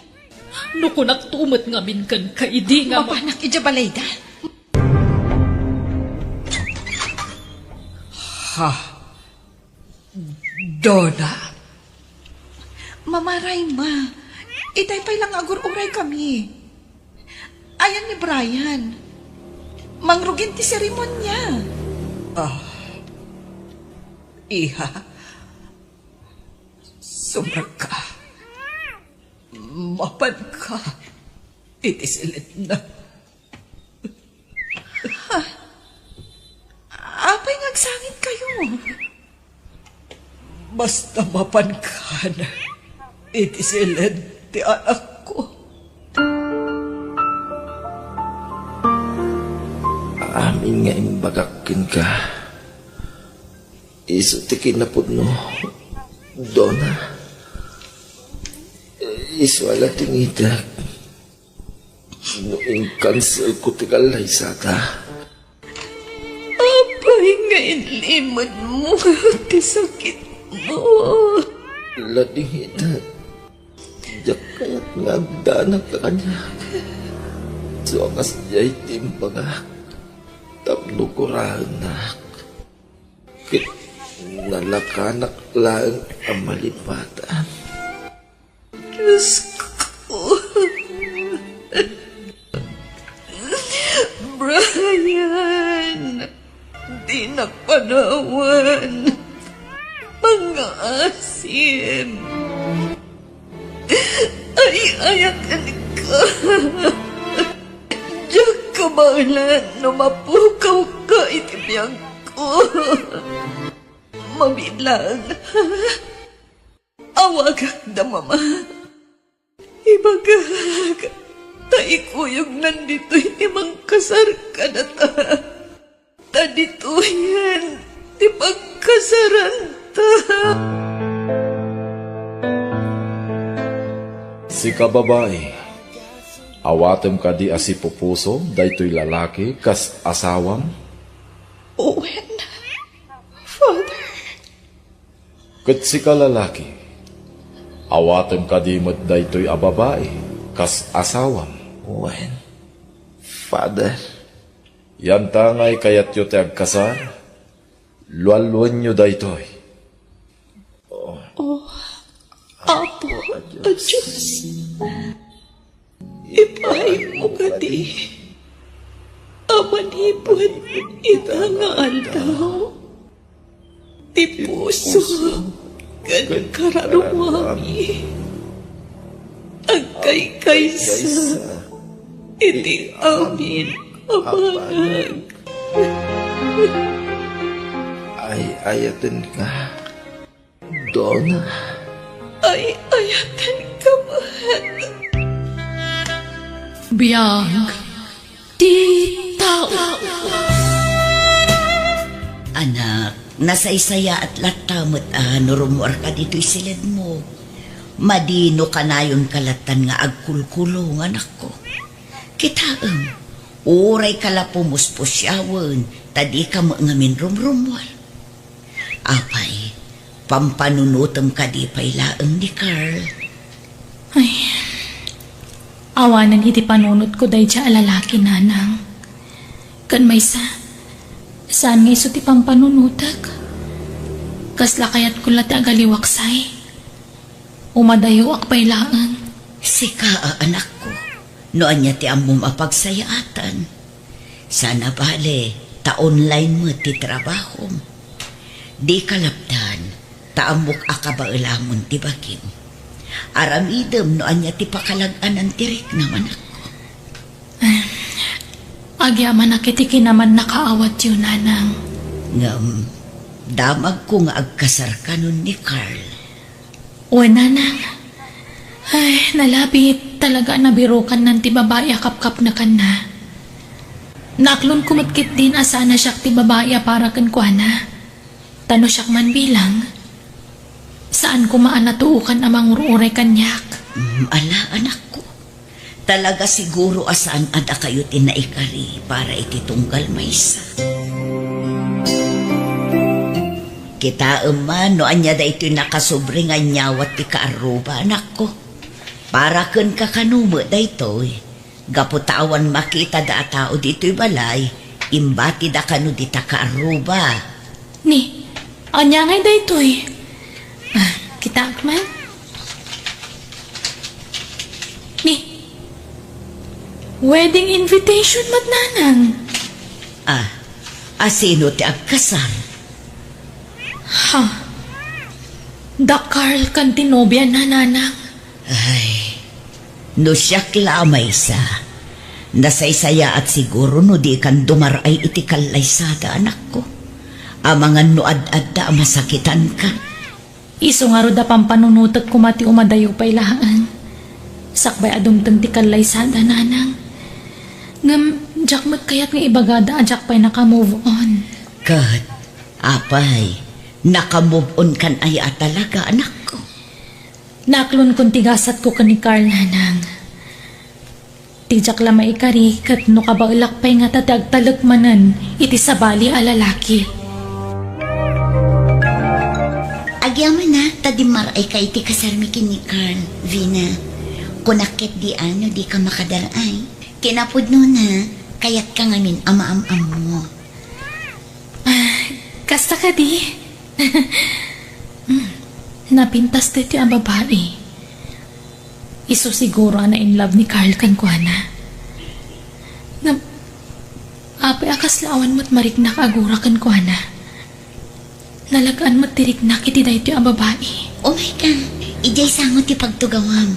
No kunakto met ngamin kenka idi nga ma- Mapanak idiay balayda. Ha? Dona? Mama Rayma, itay pay lang agur-uray kami. Ayan ni Brian. Mangrugin ti seremonia. Ah, iha, sumarka. Mapanka iti silenna. Ha? Apay nga agsangit kayo? Basta mapankan iti silen ti anakko. Am, Nga imbagak kenka, isu ti kinapudno, Donna. Isu a ladingitek no inkanselko ti kallaysada. Apay nga inlimedmo ti sakitmo? Ladingitek, diak kayat nga agdanag kaniak. Isu a kasdiay ti imbagak tapno guraennak ket nalakanak laeng a malipatan. Diosko. Brian, dinak panawan. Pangngaasim. Ay-ayatenka. Diak kabaelan no mapukawka iti biagko. Mabilang. Awagak da mama. Ibagak ta ikuyognan ditoy ti mangkasar kadata. Ta ditoyen ti pagkasaranta. Sika babai, awatem kadi a sipupusom daytoy lalaki kas asawam? Wen, Father. Ket sika lalaki, awatem kadi met daytoy a babai kas asawam? Wen, Father. Yantangay kayatyo ti agkasar, lualuenyo daytoy. O Apo a Dios, ipaaymo kadi a manipud ita nga aldaw ti puso ken kararumami. Agkaykaysa iti amin a banag. Ay-ayatenka, Donna. Ay-ayatenka met. Biag ti tao. Anak, nasaysayaat latta met a no rummuarka ditoy siledmo. Madi no kanayonka lattan nga agkulkulong, anakko. Kitaem, urayka la pumuspusiawen, ta dika met ngamin rumrummuar. Apay, pampanunotem kadi pay laeng ni Carl? Ay, awanen iti panunotko daydiay a lalaki, nanang. Ken maysa, saan nga isu ti pampanunotek. Kasla kayatko la ti agaliwaksay. Umadayoak pay laeng. Sika a anakko, no ania ti ammom a pagsayaatan. Sana bale, ta online met ti trabahom. Dika lapdan, ta ammok a kabaelamon ti bagim. Aramidem no ania ti pakalag-anan ti riknam, anakko. Agyamanak iti kinamannakaawatyo, nanang. Ngem, damagko nga agkasarkanon ni Carl. Wen, nanang. Ay, nalabit talaga a nabirukannan ti babai a kapkapnekanna. Naaklonko met ketdin a saan a siak ti babai a para kenkuana. Ta no siak man bilang, saan koma a natuokan a mangur-uray kaniak. Mm, ala, anakko. Talaga siguro a saan a dakayo ti naikari para iti tunggal maysa. Kitaem man no ania daytoy nakasobri nga nyawat ti kaarruba, anakko. Para kenka kano met daytoy. Gapu ta awan makita da a tao ditoy balay, imbatida kano dita kaarruba. Ni, ania ngay daytoy? Ah, kitaak man. Ni, wedding invitation met, nanang. Ah, asino ti agkasar? Ha? Da Carl ken ti nobiana, nanang. Ay, no siak la a maysa, nasaysayaat siguro no dikan dumar-ay iti kallaysada, anakko. Amangan no ad-adda a masakitanka. Isu ngarud a pampanunotek koma ti umadayo pay laeng. Sakbay a dumteng ti kallaysada, nanang. Ngem, Diak met kayat nga ibagada a diak pay naka-move on. Ket, apay, naka-move on kan aya a talaga, anakko? Naaklonkon ti gasatko ken ni Carl, nanang. Ti diak la maikari ket no kabaelak pay ngata ti agtalek manen iti sabali a lalaki. Agyamanak ta dimmaray ka iti kasarmi ken ni Carl, Vina. Kunak ketdi a no dika makadar-ay. Kinapudnona, kayatka ngamin a maam-ammo. Ah, kasta kadi? Hmm, napintas daytoy a babai. Isu siguro a na-in love ni Carl kenkuana. Ngem, apay a kasla awan met mariknak a agura kenkuana? Nalagaan met ti riknak iti daytoy a babai. Umay ka, idiay sango ti pagtugawam.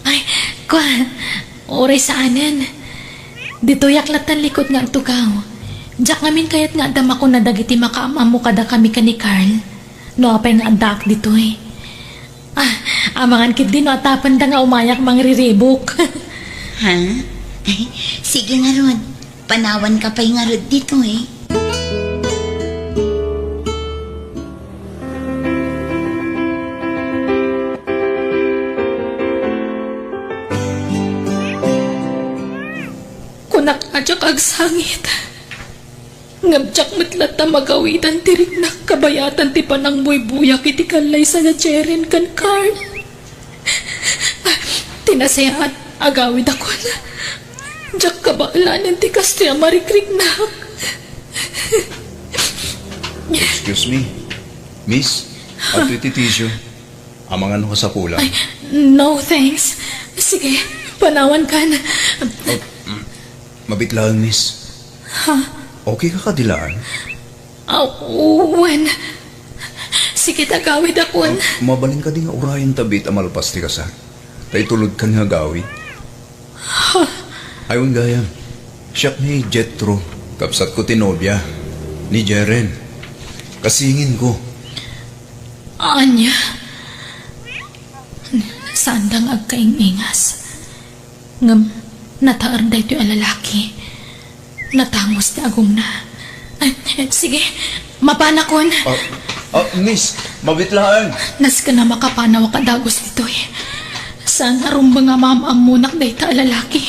Ay, kua, uray saanen. Ditoyak lattan likod nga agtugaw. Diak ngamin kayat nga adda makuna dagiti makaam-ammo kadakami ken ni Carl. No apay nga addaak ditoy. Ah, amangan ketdi no atapenda nga umayak mangriribok. Ha? Ay, sige ngarud. Panawanka pay ngarud ditoy. Kunak a diak agsangit. Ngem diak met latta magawidan ti riknak kabayatan ti panangbuybuyak iti kallaysa da Jeren ken Carl. Ti nasayaat, agawidakon. Diak kabaelanen ti kastoy a marikriknak. Excuse me, Miss, adtoy ti tissue. Amangan no kasapulan. Ay, no, thanks. Sige, panawankan. Oh, mm, mabit laeng, Miss. Ha? Okay ka kadi laeng? Ah, wen. Sige, agawidakon. Ah, mabalin kadi nga urayen ta biit a malpas ti kasar? Ta itulodkan nga agawid. Ha? Ay, wen gayam. Siak ni Jethro, kabsatko ti nobia ni Jeren. Kasinginko. Ania? Saanda nga agkaing-ingas. Ngem, nataer daytoy a lalaki. Natangos ti agumna. Ay, sige, mapanakon. Ah, ah, miss, mabit laeng. Nasken a makapanawak a dagus ditoy. Saan a rumbeng a maam-ammonak dayta a lalaki.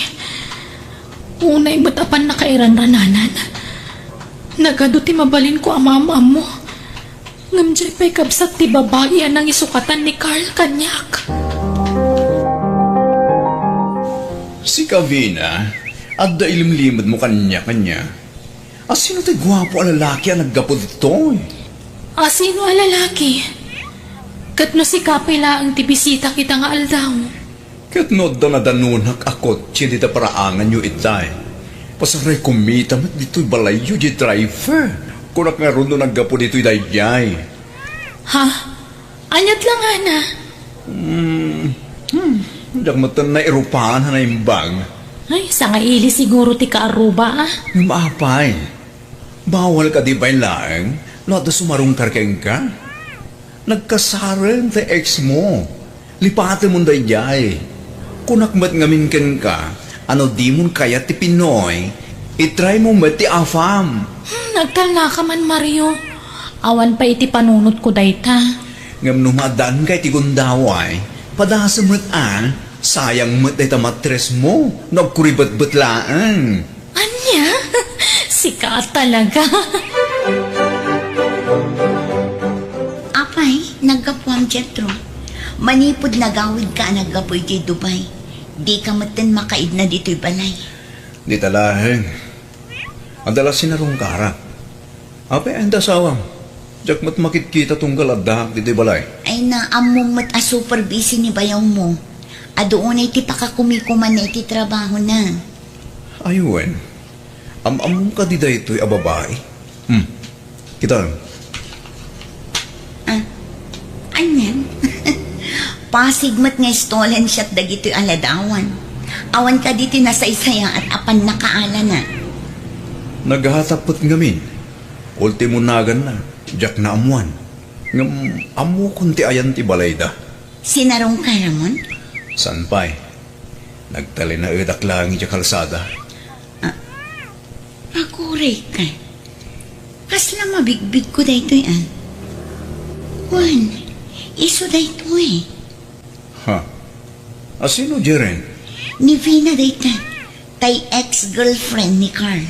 Unay met a pannakairanrananan. Nagadu ti mabalinko a maam-ammo. Ngem diay pay kabsat ti babai a nangisukatan ni Carl kaniak. Sika, Vina, adda ilimlimedmo kaniak ania? Asino ti guapo a lalaki a naggapu ditoy? Asino a lalaki? Ket no sika pay laeng ti bisita kita nga aldaw? Ket no adda nadanonak a kotse dita paraanganyo itay, pasaray kumita met ditoy balayyo diay driver. Kunak ngarud no naggapu ditoy daydiay. Ha? Aniat la ngana? Hmm, hmm, diak met nairupan a naimbag. Ay, sangaili siguro ti kaarruba, ah. Ngem apay, bawal kadi pay laeng no adda sumarungkar kenka? Nagkasaren ti ex mo. Lipatemon daydiay. Kunak met ngamin kenka a no dimon kayat ti Pinoy, i-try mo met ti AFAM. Hmm, nagtalnaka man, Mario. Awan pay iti panunotko dayta. Ngem no maaddaanka iti gundaway, padasem met a, sayang met dayta matres mo no agkuribetbet laeng. Ania? Sika talaga. Apay, naggapuam, Jethro. Manipud nagawidka a naggapu idiay Dubai, dika metten makaidna ditoy balay. Dita laeng. Adda la sinarungkarak. Apay, anda asawam? Diak met makitkita tunggal addaak ditoy balay. Ay, naammom met a super busy ni bayawmo. Adu unay ti pakakumikumanna iti trabahona. Ay, wen. Am-ammom kadi daytoy a babai? Hmm. Kitaem. Ah, anian? Pasig met nga istolen siak dagitoy a ladawan. Awan kadi ti nasaysayaat a pannakaalana. Naghatap met ngamin. Ultimo naganna, diak naammuan. Ngem ammokon ti ayan ti balayda. Sinarungkaramon? Saan pay. Nagtalinaedak laeng idiay kalsada. Ah, Uray ka. Kasla mabigbigko daytoy, a? Wen, isu daytoy. Ha? A, sino, Jeren? Ni Vina dayta. Tay ex-girlfriend ni Carl.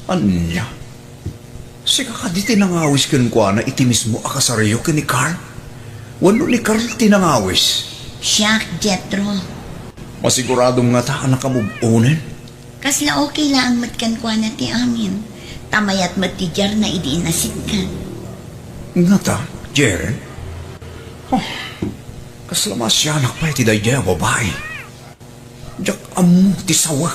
Ania? Sika kadi ti nangawis kenkuana iti mismo a kasaryo ken ni Carl? Wenno ni Carl ti nangawis? Siak, Jethro. Masiguradom ngata a nakamove-onen? Kasla okay laeng met kenkuana ti amin. Ta mayat met ti diarna idi inasitkan. Ngata, Jeren? Oh, kasla maasianak pay ti daydiay a babai. Diak ammo ti sawa.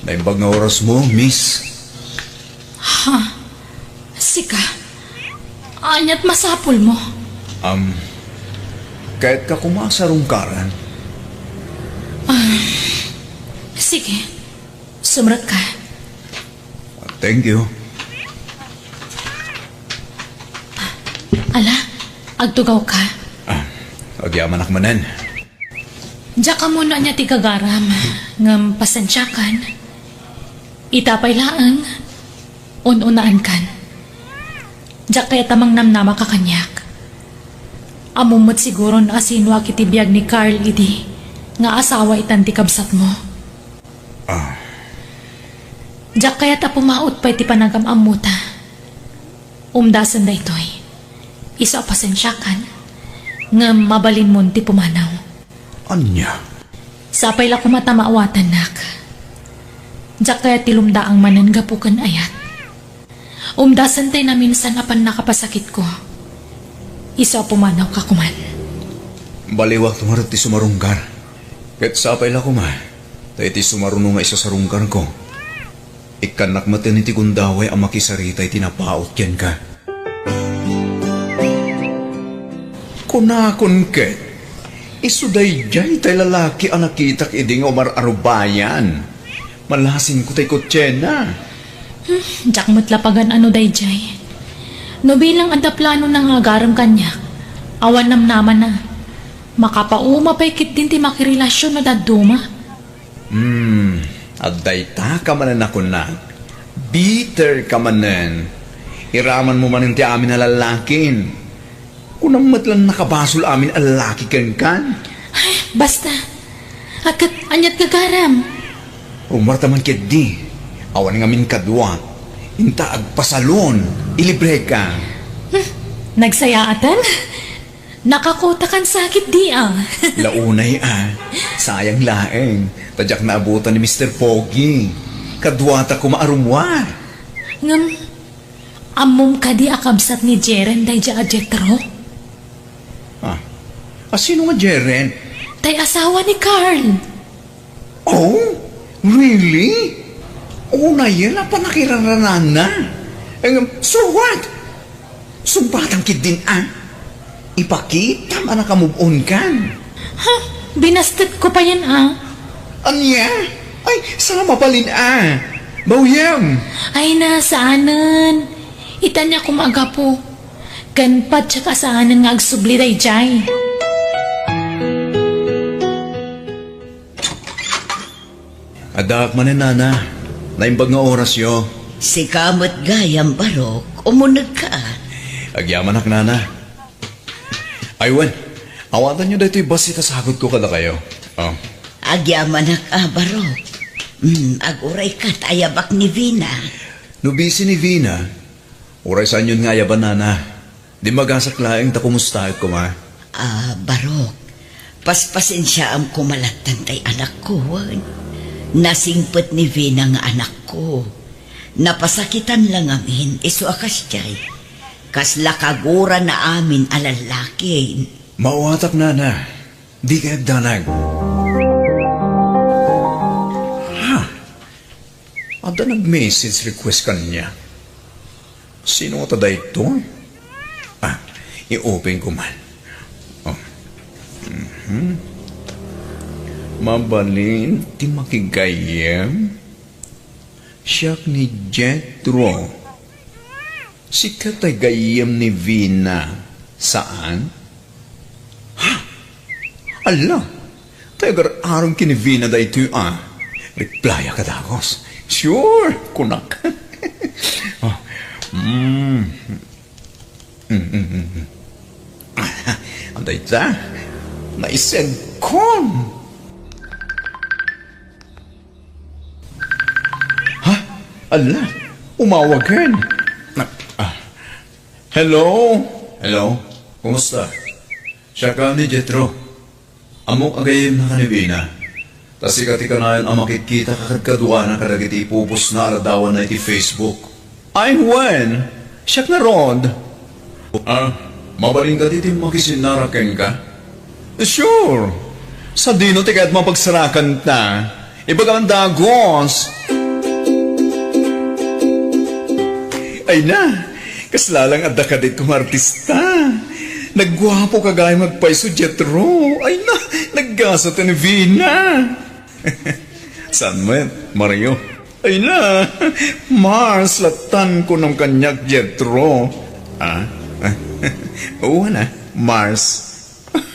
Naimbag nga orasmo, miss. Ha? Sika? Ania't masapulmo? Um, kayatka koma a sarungkaran? Ah, sige. Sumrekka. Thank you. Ala, agtugawka. Ah, agyamanak manen. Diak ammo no ania ti gagaram, ngem pasensiakan. Ita pay laeng, un-unaankan. Diak kayat a mangnamnamaka kaniak. Ammom met siguron a sinoak iti biag ni Carl idi nga asawa itan ti kabsatmo. Ah. Diak kayat a pumaut pay ti panagam-ammota. Umdasen daytoy. Isu a pasensiakan, ngem mabalinmon ti pumanaw. Ania? Sapay la koma ta maawatannak. Diak kayat ti lumdaang manen gapu ken ayat. Umdasen tay naminsan a pannakapasakitko. Isu a pumanawka koman. Baliwakto ngarud ti sumarunggar. Ket sapay la koma, ta iti sumaruno nga isasarunggarko, ikkannak met iti gundaway a makisarita iti napaut kenka. Kunakon ket, isu daydiay tay lalaki a nakitak idi nga umar-arubayan. Malasingko tay kotsena. Hmm, diak met la pagan-ano daydiay. No bilang adda planona nga agarem kaniak, awan namnamana. Makapauma pay ketdin ti makirelasion no dadduma. Hmm, adda ita ka manen a kunak. Bitter ka manen. Iramanmo manen ti amin a lallakin. Kunam met la nakabasol amin a lallaki kenkan. Ay, basta. Ket ania't gagaram? Umarta man ketdi. Awan ngamin kadua. Inta agpasalon. Ilibreka. Hmm, nagsayaatan? Nakakotakan sakit di, a. Launay, a. Sayang laeng. Ta diak naabutan ni Mister Pogi. Kaduata koma a rummuar. Ngem, ammom kadi a kabsat ni Jeren daydiay a Jethro? Ah. A, sino nga Jeren? Tay asawa ni Carl. Oh? Really? Unayen a pannakiraranaanna. Em, so what? Sumpatan ketdin a. Ipakitam a nakamove-on kan. Ha? Binastetko payen a. Ania? Ay, sa mabalin a. Bawyem. Ay na, saanen. Ita ania koma a gapu. Ken patiek a saanen nga agsubli daydiay. Addaak manen, nana. Naimbag nga orasyo. Sika met gayam, Barok. Umunegka. Agyamanak, nana. Ay, wen, awatanyo daytoy bassit a sagutko kadakayo. Oh. Agyamanak a, Barok. Hmm, agurayka ta ayabak ni Vina. No bisi ni Vina, uray saanyon nga ayaban, nana. Dimagasak laeng ta kumustaek koma. Ah, Barok, paspasensiaam koma lattan tay anakko, wen. Nasingpet ni Vina nga anakko. Napasakitan la ngamin, isu a kasdiay. Kasla kagurana amin a lallaki. Maawatak, nana. Dikay agdanag. Ha? Adda nag-message request kaniak. Sino ngata daytoy? Ah, i-open ko man. Oh. Mhm. Mabalin ti makigayyem? Siak ni Jethro. Sika tay gayyem ni Vina, saan? Ha? Ala, Tagar-arog ken ni Vina daytoy a. Replya ka dagus. Sure, kunak. Oh. Mm. Mm, mm, mm, mm. Anda ita? Naised kon. Ha? Ala, umawagen. Ah. Hello? Hello? Kumusta? Siak ni Jethro. Ammok a gayyemnaka ni Vina. Ta sika ti kanayon a makitkitaka kadkaduana kadagiti ipupostna a ladawanna iti Facebook. Ay, wen, siak ngarud. Ah, mabalin kadi ti makisinnarak kenka? Sure. Sadino ti kayatmo a pagsarakanta? Ibagam dagus. Ay na, kasla lang adda kadit nga artista. Nagguapoka gayam agpayso, Jethro. Ay na, naggasat ni Vina. Saan met, Mario? Ay na, Mars, latan kunam kaniak, Jethro. Ah? Oo na, Mars.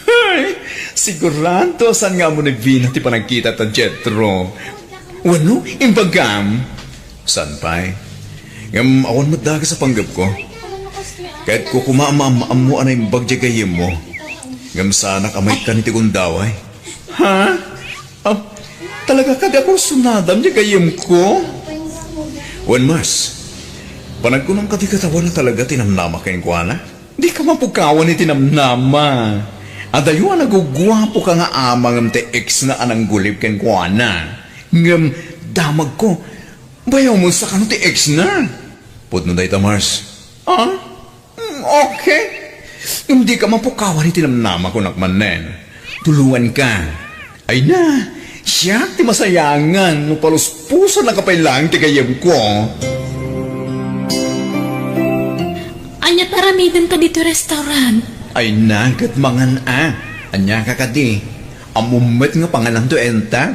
Ay, sigurado, saan nga ammo ni Vina ti panagkitata, Jethro? Wenno, imbagam? Saan pay? Ngem awan met dakes a panggepko. Ket kukuma a maam-ammo a naimbag diay gayyemmo. Ngem saanak a maikkan iti gundaway. Ha? Ah, talaga kadi a kursunadam diay gayyemko? Wen, Mars, panagkunam kadi ket awan a talaga ti namnama kenkuana? Dika mapukawan iti namnama. Adayo a naguguapoka nga ama ngem ti ex na a nanggulib kenkuana. Ngem damagko, bayaw mo sa kano ti ex na. Pudno dayta, Mars. Ah? Mm, okay. Ngem dika mapukawan iti namnama, kunak manen. Tulonganka. Ay na, siak ti masayangan no paluspusanka pay laeng ti gayyemko. Ania ti aramidenta ditoy restaurant? Ay na, ket mangan a. Ania ka kadi? Ammom met nga panganan to enta?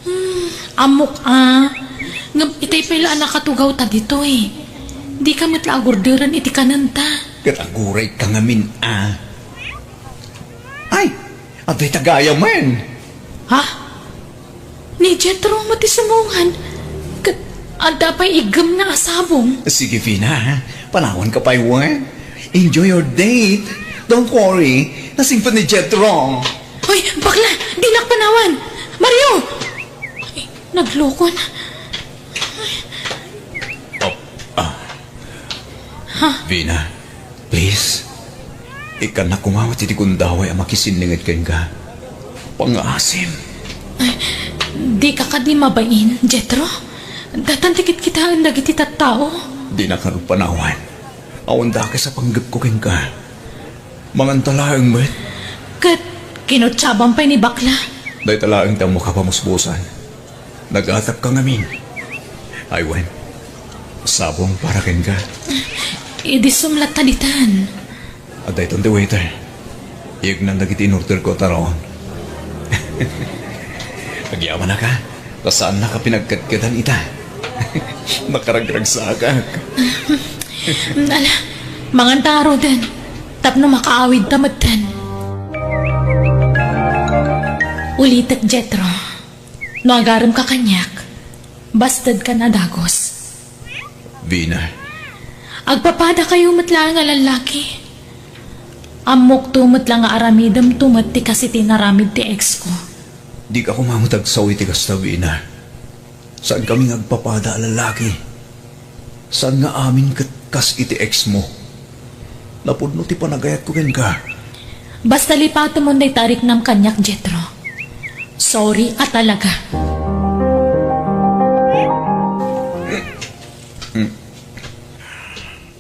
Hmm, ammok a. Ngem itay pay la a nakatugawta ditoy. Dika met la agurderen iti kanenta. Ket agurayka ngamin a. Ay, adda ita gayamen. Ha? Ni Jethro met ti sumungan. Ket adda pay iggemna a sabong. Sige, Vina, ha? Panawanka pay wen. Enjoy your date. Don't worry. Nasingpet ni Jethro. Hoy, bakla! Dinak panawan! Mario! Ay, naglukon. Oh, ah. Ha? Vina, please. Ikkannak koma met iti gundaway a makisinninged kenka. Pangngaasim. Ay, dika kadi mabain, Jethro? Datan ti kitkitaen dagiti tattao. Dinak ngarud panawan. Awan dakes a panggepko kenka. Manganta laeng met. Ket kinutsaban pay ni bakla. Dayta laeng ti ammoka a pamuspusan. Nagatapka ngamin. Ay wen, sabong para kenka. Idi sumlatta ditan. Adda iton ti waiter. Iyegnan dagiti in-orderko a taraon. Agyamanaka, ta saannaka pinagkedkedan ita. Nakaragragsakak. Ala, manganta ngaruden, tapno makaawidta metten. Ulitek, Jethro. No agaremka kaniak, bastedkan a dagus. Vina. Agpapadakayo met laeng a lallaki. Ammokto met la nga aramidemto met ti kas iti inaramid ti ex ko. Dika koma met agsao iti kasta, Vina. Saankami nga agpapada a lallaki. Saan nga amin ket kas iti ex mo. Napudno ti panagayatko kenka. Basta lipatemon dayta a riknam kaniak, Jethro. Sorry a talaga.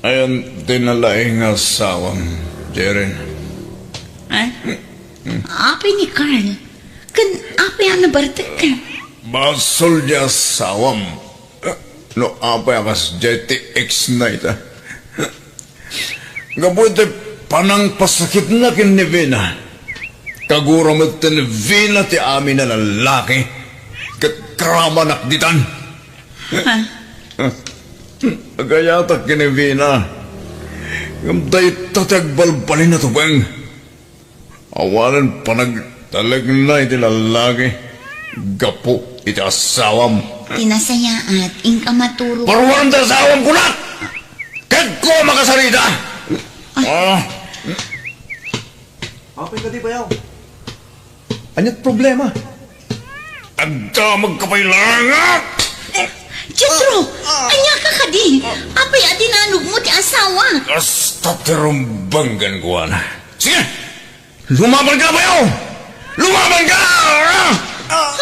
Ayan ti nalaing nga asawam, Jeren. Eh? Apay ni Carl? Ken apay a nabartek? Basol ti asawam. No apay a kasdiay ti ex na ita. Gapu iti panangpasakitna ken ni Vina, kagura met ni Vina ti amin a lallaki ket karamanak ditan. Ha? Agayatak ken ni Vina, ngem dayta ti agbalbalin a tubeng. Awanen panag- Talekna iti lallaki gapu iti asawam. Ti nasayaat, inka maturog. Paruan ti asawam, kunak! Ket ko makasarita! Ah. Apay kadi, bayaw? Aniat problema? Agdamagka pay laeng, ah! Jethro! Ania ka kadi? Apay a dinanogmo ti asawa? Kasta ti rumbeng kenkuana. Sige! Lumabanka, bayaw! Lumabanka! Ah!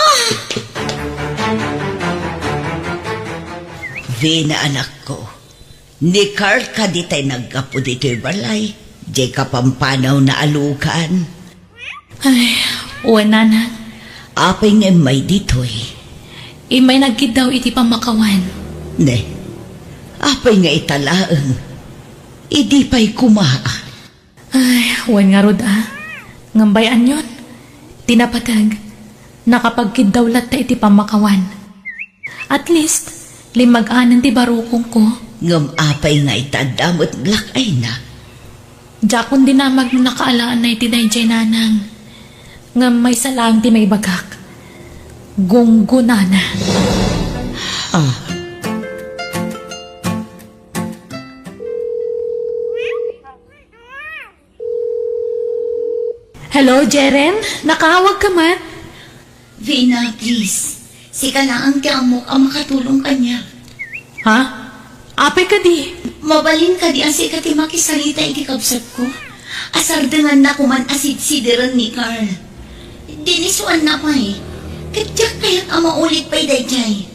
Vina, anakko, ni Carl kadi tay naggapu ditoy balay, diay kapampanawna a lugan? Ay, wen, nanang. Apay nga immay ditoy? Immay nagkiddaw iti pammakawan. Ne, apay nga ita laeng? Idi pay koma. Ay, wen ngarud a. Ngem bay-anyon, ti napateg, nakapagkiddaw latta iti pammakawan. At least, limmag-anen ti barukongko. Ngem apay nga ita adda met black eye-na? Diakon dinamag no nakaalaanna iti daydiay, nanang. Ngem maysa laeng ti maibagak. Gunggonana. Ah. Hello, Jeren? Nakaawag ka man? Vina, please. Sika laeng ti ammok a makatulong kaniak. Ha? Apay kadi? Mabalin kadi a sika ti makisarita iti kabsatko? Asardenganna koman a sidsideren ni Carl. Dinisuanna pay. Ket diak kayat a maulit pay daydiay.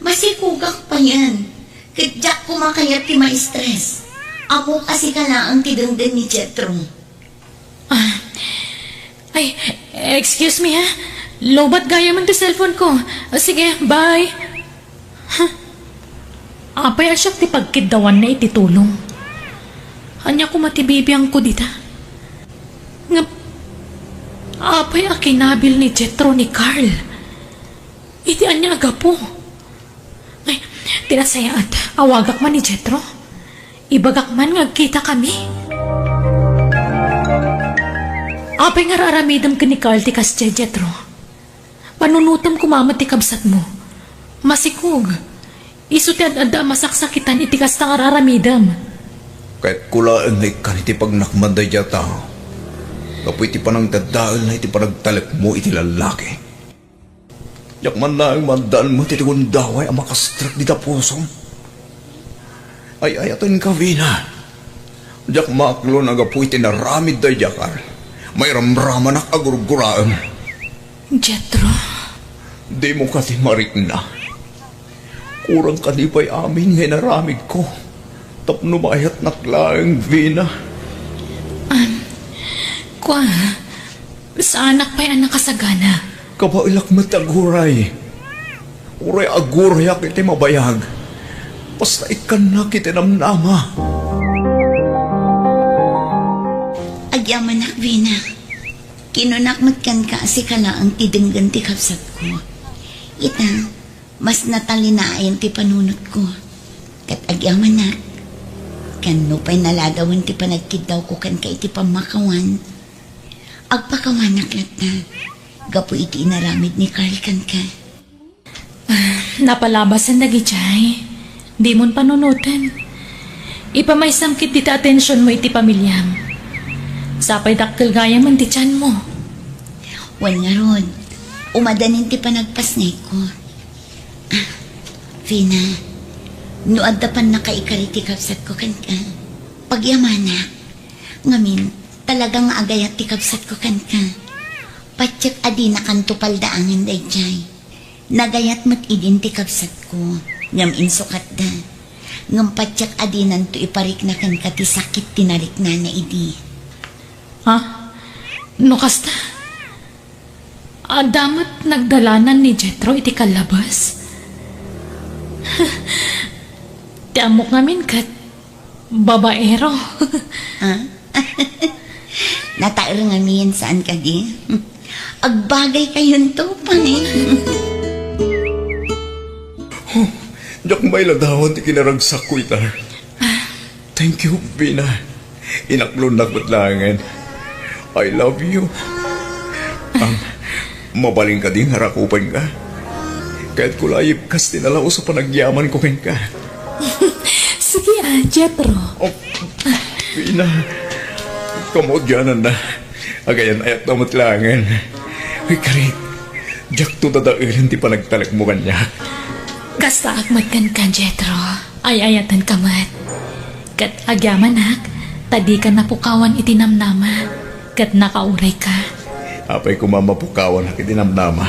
Masikogak payen. Ket diak koma kayat ti ma-stress. Ammok a sika laeng ti denggen ni Jethro. Ah. Ay, excuse me, ha? Lowbat gayamen ti cellphone ko. Ah, sige, bye. Huh. Apay a siak ti pagkiddawanna iti tulong? Ania koma ti bibiangko dita? Ngem, apay a kinabil ni Jethro ni Carl? Iti ania a gapu? Ay, ti nasayaat, awagak man ni Jethro. Ibagak man nga agkitakami. Apay nga ar-aramidem ken ni Carl ti kasdiay, Jethro? Panunotem koma met ti kabsatmo. Masikog. Isu ti ad-adda a masaksakitan iti kasta nga ar-aramidem. Kayatko laeng nga ikkan iti pagnakman daydiay a tao gapu iti panangdadaelna iti panagtalekmo iti lallaki. Diak man laeng maaddaan met iti gundaway a makastrek dita pusom. Ay-ayatenka, Vina. Diak maaklon a gapu iti naramid daydiay a Carl, mairamramanak a gurguraem. Jethro. Dimo kadi marikna? Kurang kadi pay amin nga inaramidko tapno maayatnak laeng, Vina? Am, kua, saanak pay a nakasagana. Kabaelak met aguray. Uray agurayak iti mabayag. Basta ikkannak iti namnama. Agyamanak, Vina. Kinunak met kenka a sika laeng ti denggen ti kabsatko. Ita, mas natalinaen ti panunotko. Ket agyamanak, ken no pay naladawen ti panagkiddawko kenka iti pammakawan, agpakawanak latta gapu iti inaramid ni Carl kenka. Ah, napalabasan dagidiay. Dimon panunoten. Ipamaysam ketdi ti atensionmo iti pamiliam. Sapay dakkel gayamen ti tianmo. Wen ngarud, umadanin ti panagpasngayko. Ah, Vina, no adda pannakaikari ti kabsatko kenka, pagyamanak. Ngamin, talaga nga agayat ti kabsatko kenka. Patiek a dinakanto paldaangen daydiay. Nagayat met idin ti kabsatko, ngem insukatda. Ngem patiek a dinanto iparikna kenka ti sakit ti nariknana idi. Ha? No kasta? Adda met nagdalanan ni Jethro iti kallabes? Ti ammok ngamin ket babaero. Ah? Nataer ngamin, saan kadi? Agbagay kayonto pay. Oh, diak mailadawan ti kinaragsakko ita. Thank you, Vina. Inaklonnak met laengen. I love you. Mabalin kadi nga rakupenka? Kayatko la a ipkas ti nalaus a panagyamanko kenka. Sige, a, Jethro. Oh, Vina. Kamaudiananna. Agayan-ayatto met laengen. Uy, karit, diakto dadaelen ti panagtalekmo kaniak. Kastaak met kenka, Jethro. Ay-ayatenka met. Ket agyamanak, ta dika napukawan iti namnama, ket nakaurayka. Apay koma mapukawanak iti namnama,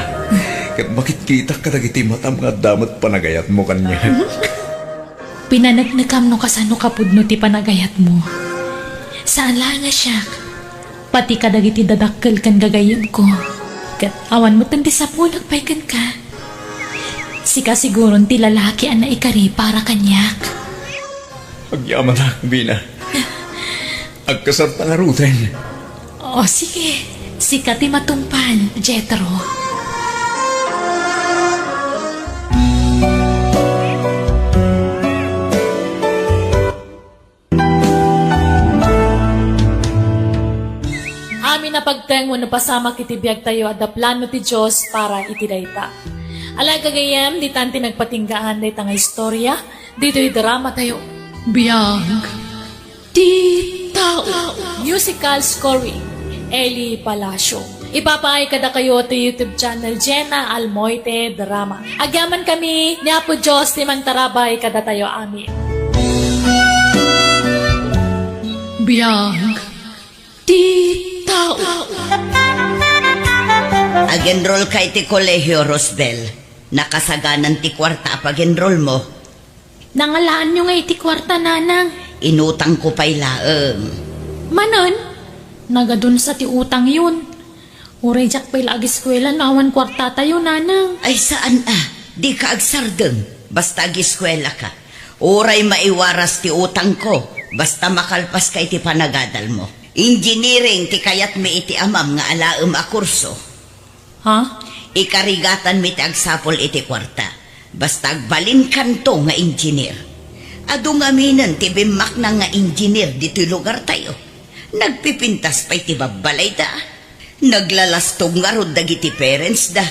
ket makitkitak kadagiti matam nga adda met panagayatmo kaniak. Pinaneknekam no kasano kapudno ti panagayatmo. Saan laeng a siak, pati kadagiti dadakkel ken gagayyemko. Ket awan metten ti sapulek pay kenka. Sika siguron ti lalaki a naikari para kaniak. Agyamanak, Vina. Agkasarta ngaruden. O, sige. Sika ti matungpal, Jethro. Amin a pagteng wenno pasamak iti biagtayo, adda plano ti Dios para iti dayta. Ala, gagayyem, ditan ti nagpatinggaan dayta nga istorya ditoy dramatayo. Biag ti tao. Musical scoring, Eli Palacio. Ipapaay kadakayo ti YouTube channel Jenna Almoite Drama. Agyamankami ni Apo Dios ti mangtarabay kadatayo amin. Biag ti tao. Ag-enrollka iti kolehio, Rosbel. Nakasaganan ti kuarta a pag-enrollmo. Nangalaanyo nga iti kuarta, nanang. Inutangko pay laeng. Manen? Nagadunsa ti utangyon. Uray diak pay la agiskuela no awan kuartatayo, nanang. Ay, saan a. Dika agsardeng. Basta agiskuelaka. Uray maiwaras ti utangko. Basta makalpaska iti panagadalmo. Engineering ti kayatmi iti amam nga alaem a kurso. Ha? Ikarigatanmi ti agsapul iti kuarta. Basta agbalinkanto nga engineer. Adu ngaminen ti bimmaknang nga engineer ditoy lugartayo. Nagpipintas pay ti babbalayda. Naglalastog ngarud dagiti parentsda.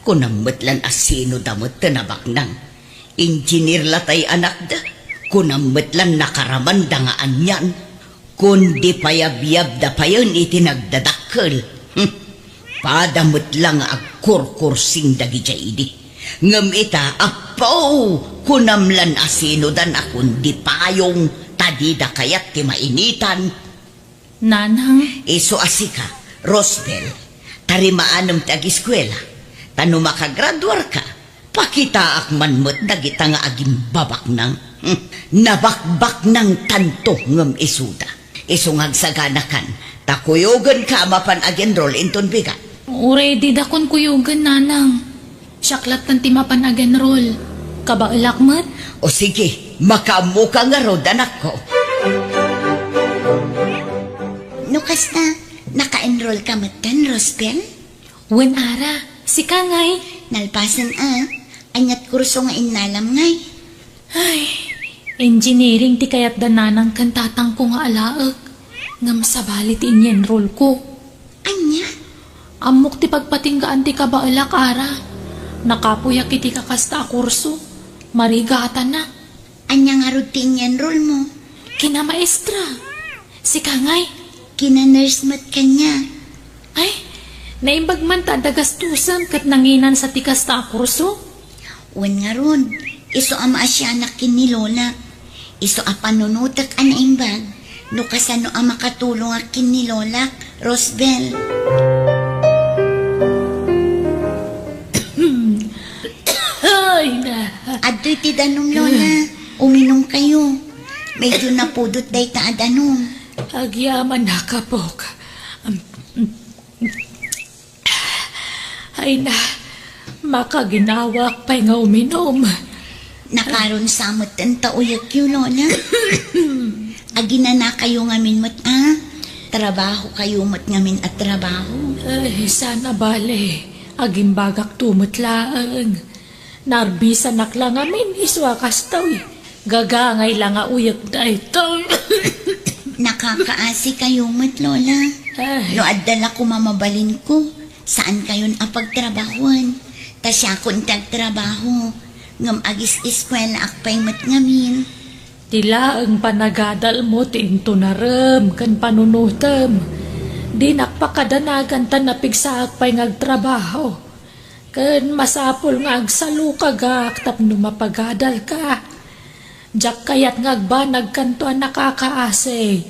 Kunam met lan a sinoda met ti nabaknang. Engineer latay anakda. Kunam met lan nakaramanda nga anian. Kundi payabyabda payen iti nagdadakkel. Hmm. Pada met la nga agkurkursing dagidiay idi. Ngem ita, appo, kunam lan a sinodan a kundi payong ta dida kayat ti mainitan. Nanang. Isu a sika, Rosbel, tarimaanem ti agiskuela, ta no makagraduarka, pakitaak man met dagita nga agimbabaknang. Hmm, nabakbaknangtanto ngem isuda. Isu nga agsaganakan, ta kuyogenka a mapan ag-enroll inton bigat. Uray didakon kuyogen, nanang. Siak latten ti mapan ag-enroll. Kabaelak met. O sige, makaammoka ngarud, anakko. No kasta, naka-enrollka metten, Rosbel? Wen, Ara, sika ngay? Nalpasen a, aniat kurso nga innalam ngay? Ay, engineering ti kayatda nanang ken tatangko nga alaek, ngem sabali ti inyenrolko. Ania? Ammok ti pagpatinggaan ti kabaelak, Ara. Nakapuyak iti kakasta a kurso. Marigatanak. Ania ngarud ti inyenrolmo? Kinamaestra. Sika ngay? Kina-nurse met kaniak. Ay, naimbag man ta adda gastusen ket nanginansa ti kasta a kurso? Wen ngarud, isu a maasianak ken ni Lola. Isu a panunotek a naimbag no kasano a makatulongak ken ni Lolak, Rosbel. Ay, na. Adtoy ti danum, Lola. Uminumkayo. Medyo napudot dayta a danum. Agyamanak, apok. Ay na, makaginawak pay nga uminum. Nakarunsa metten ta uyekyo, Lola. Aginanakayo ngamin met a. Trabahokayo met ngamin a trabaho. Ay, saan a bale. Agimbagakto met laeng. Narbisanak la ngamin isu a kastoy. Gagangay la nga uyek daytoy. Nakakaasikayo met, Lola. Ay. No adda la koma mabalinko, Saankayon a pagtrabahoen, ta siakon ti agtrabaho, ngem agis-eskuelaak pay met ngamin. Ti laeng panagadalmo ti intunarem ken panunotem. Dinak pakadanagan ta napigsaak pay nga agtrabaho. Ken masapul nga agsalukagak tapno mapagadalka. Diak kayat nga agbanagkanto a nakakaasi.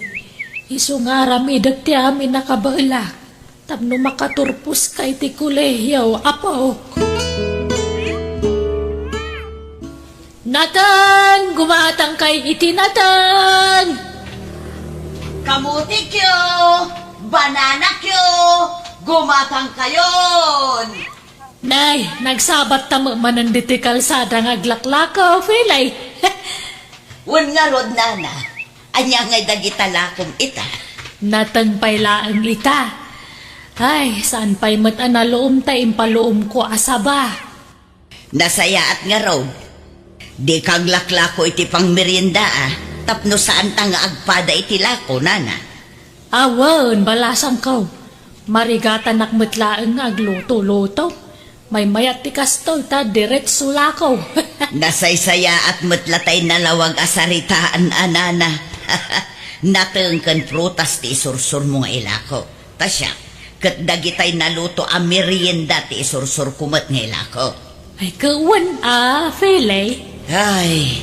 Isu nga aramidek ti amin a kabaelak tapno makaturposka iti kolehio, apok. Nateng, gumatangkay iti nateng! Kamutikyo, bananakyo, gumatangkayon! Nay, nagsabatta met manen ditoy kalsada nga aglaklako, Felay. Wen ngarud, nana, ania ngay dagita lakom ita? Nateng pay laeng ita. Ay, saan pay met a naluom ta impaluomko a saba. Nasayaat ngarud. Dika aglaklako iti pangmerienda, a, tapno saanta nga agpada iti lako, nana. Awan, balasangko. Marigatanak met laeng nga agluto-luto. Maymayat ti kastoy ta diretso lako. Nasaysayaat met la tay nalawag a saritaan, a, nana. Nateng ken prutas ti isursurmo nga ilako. Ta siak, ket dagitay naluto a merienda ti isursurko met nga ilako. Ay, ket wen a, Felay? Ay,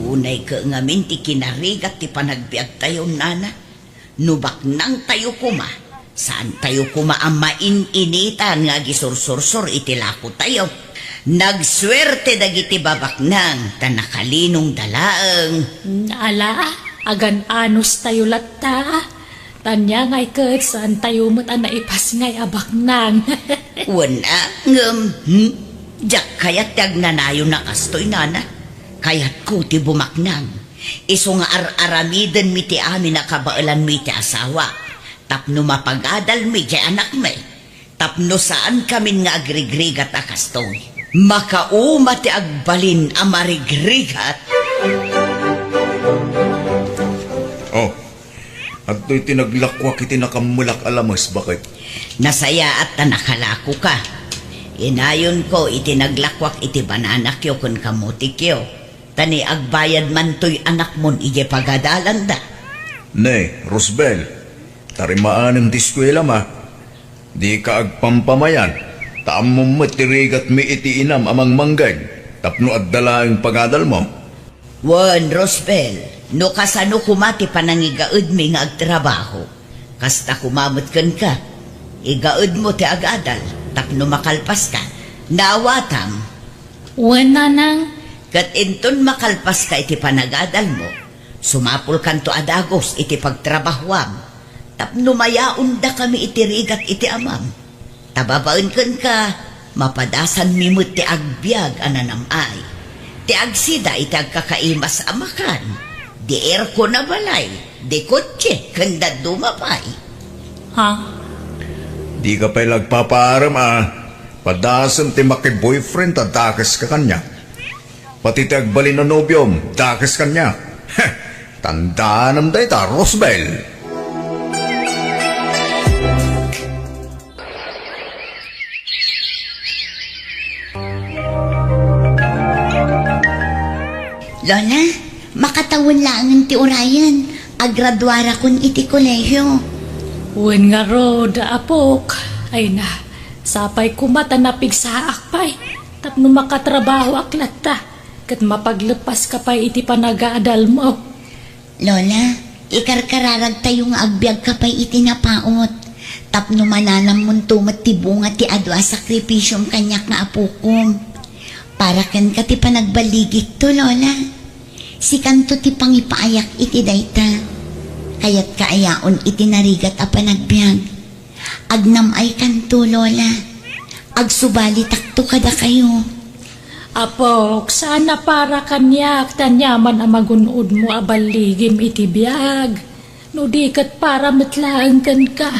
unay ket ngamin ti kinarigat ti panagbiagtayo, nana. No baknangtayo koma, saantayo koma a main-initan nga agisursursor iti lakotayo. Nagsuerte dagiti babaknang ta nakalinongda laeng. Ala, agan-anostayo latta. Tania ngay ket saantayo met a naipasngay a baknang. Wen a, ngem, hmm? Diak kayat ti agnanayon a kastoy, nana. Kayatko ti bumaknang. Isu nga ar-aramidenmi ti amin a kabaelanmi iti asawa, tapno mapagadalmi ti anakmi, tapno saankamin nga agrigrigat a kastoy. Makauma ti agbalin a marigrigat. Oh, adtoy ti naglakuak iti nakammelak a lames, baket. Nasayaat ta nakalakoka. Inayonko iti naglakuak iti bananakyo ken kamutikyo. Ta ni agbayad mantoy anakmon idiay pagadalanda. Ne, Rosbel, tarimaanem ti eskuelam a. Dika agpampamayan, ta ammom met ti rigatmi iti inam a mangmangged, tapno adda laeng pagadalmo. Wen, Rosbel, no kasano koma ti panangigaedmi nga agtrabaho, kasta koma met kenka. Igaedmo ti agadal, tapno makalpaska. Naawatam? Wen, nanang. Ket inton makalpaska iti panagadalmo, sumapulkanto a dagus iti pagtrabahuam, tapno mayaondakami iti rigat iti amam. Ta babaen kenka, mapadasanmi met ti agbiag a nanam-ay. Ti agsida iti agkakaimas a makan, di aircon a balay, di kotse, ken dadduma pay. Ha? Dika pay la agpapaarem a padasem ti maki-boyfriend ta dakeska kaniak. Pati ti agbalin a nobiom, dakes kaniak. Heh, tandaanam dayta, Rosbel. Lola, makatawen laengen ti urayen. Agraduarakon iti kolehio. Wen ngarud, apok. Ay na, sapay koma ta napigsaak pay tapno makatrabahoak latta ket mapagleppaska pay iti panagadalmo. Lola, ikarkararagtayo nga agbiagka pay iti napaut tapno mananammonto met ti bunga ti adu a sakripisiom kaniak nga apokom. Para kenka ti panagballigikto, Lola. Sikanto ti pangipaayak iti dayta. Kayatka a yaon iti narigat a panagbiag. Agnam-aykanto, Lola. Agsubalitakto kadakayo. Apok, saan a para kaniak ti aniaman a magun-odmo a balligim iti biag. No di ket para met laeng kenka.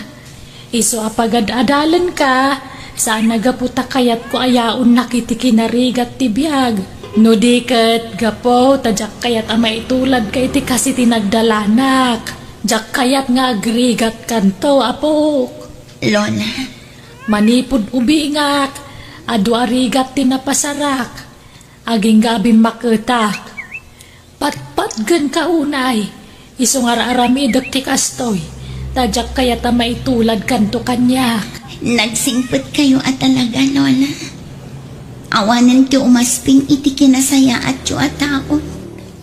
Isu a pagad-adalenka, saan a gapu ta kayatko a yaonnak iti kinarigat ti biag. No di ket gapu ta diak kayat a maituladka iti kas iti nagdalanak. Diak kayat nga agrigatkanto, apok. Lola, Manipud ubingak, adu a rigat ti napasarak, agingga bimmaketak. Patpatgenka unay, isu nga ar-aramidek ti kastoy, ta diak kayat a maitulad kanto kaniak. Nagsingpetkayo a talaga, Lola. Awanen ti umasping iti kinasayaatyo a tao.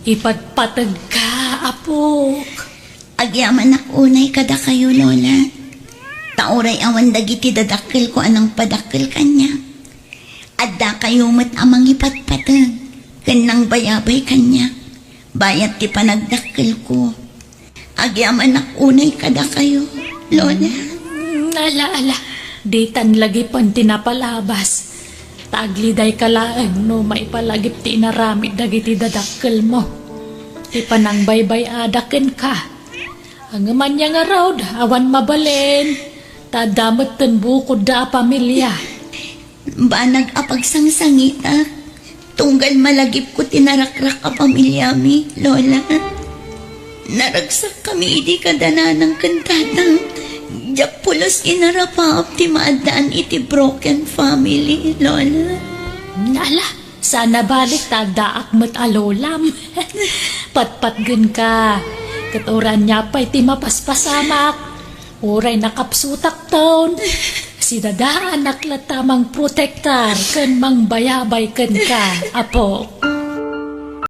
Ipatpategka, apok. Agyamanak unay kadakayo, Lola. Ta uray awan dagiti dadakkelko a nangpadakkel kaniak, addakayo met a mangipatpateg ken nangbayabay kaniak bayat ti panagdakkelko. Agyamanak unay kadakayo, Lola. Mm, ala, ala, ditan lagipen ti napalabas. Ta aglidayka laeng no maipalagip ti inaramid dagiti dadakkelmo. Ti panangbaybay-ada kenka. Ngem ania ngarud, awan mabalin. Ta adda metten bukodda a pamilia. Banag a pagsangsangitak, tunggal malagipko ti narakrak a pamiliami, Lola. Naragsakkami idi kada nanang ken tatang. Diak pulos inarapaap ti maaddaan iti broken family, Lola. Ala, saan a bale ta addaak met a lolam. Patpatgenka. Ket uray ania pay ti mapaspasamak, uray nakapsutakton, sidadaanak latta a mangprotektar ken mangbayabay kenka, apo.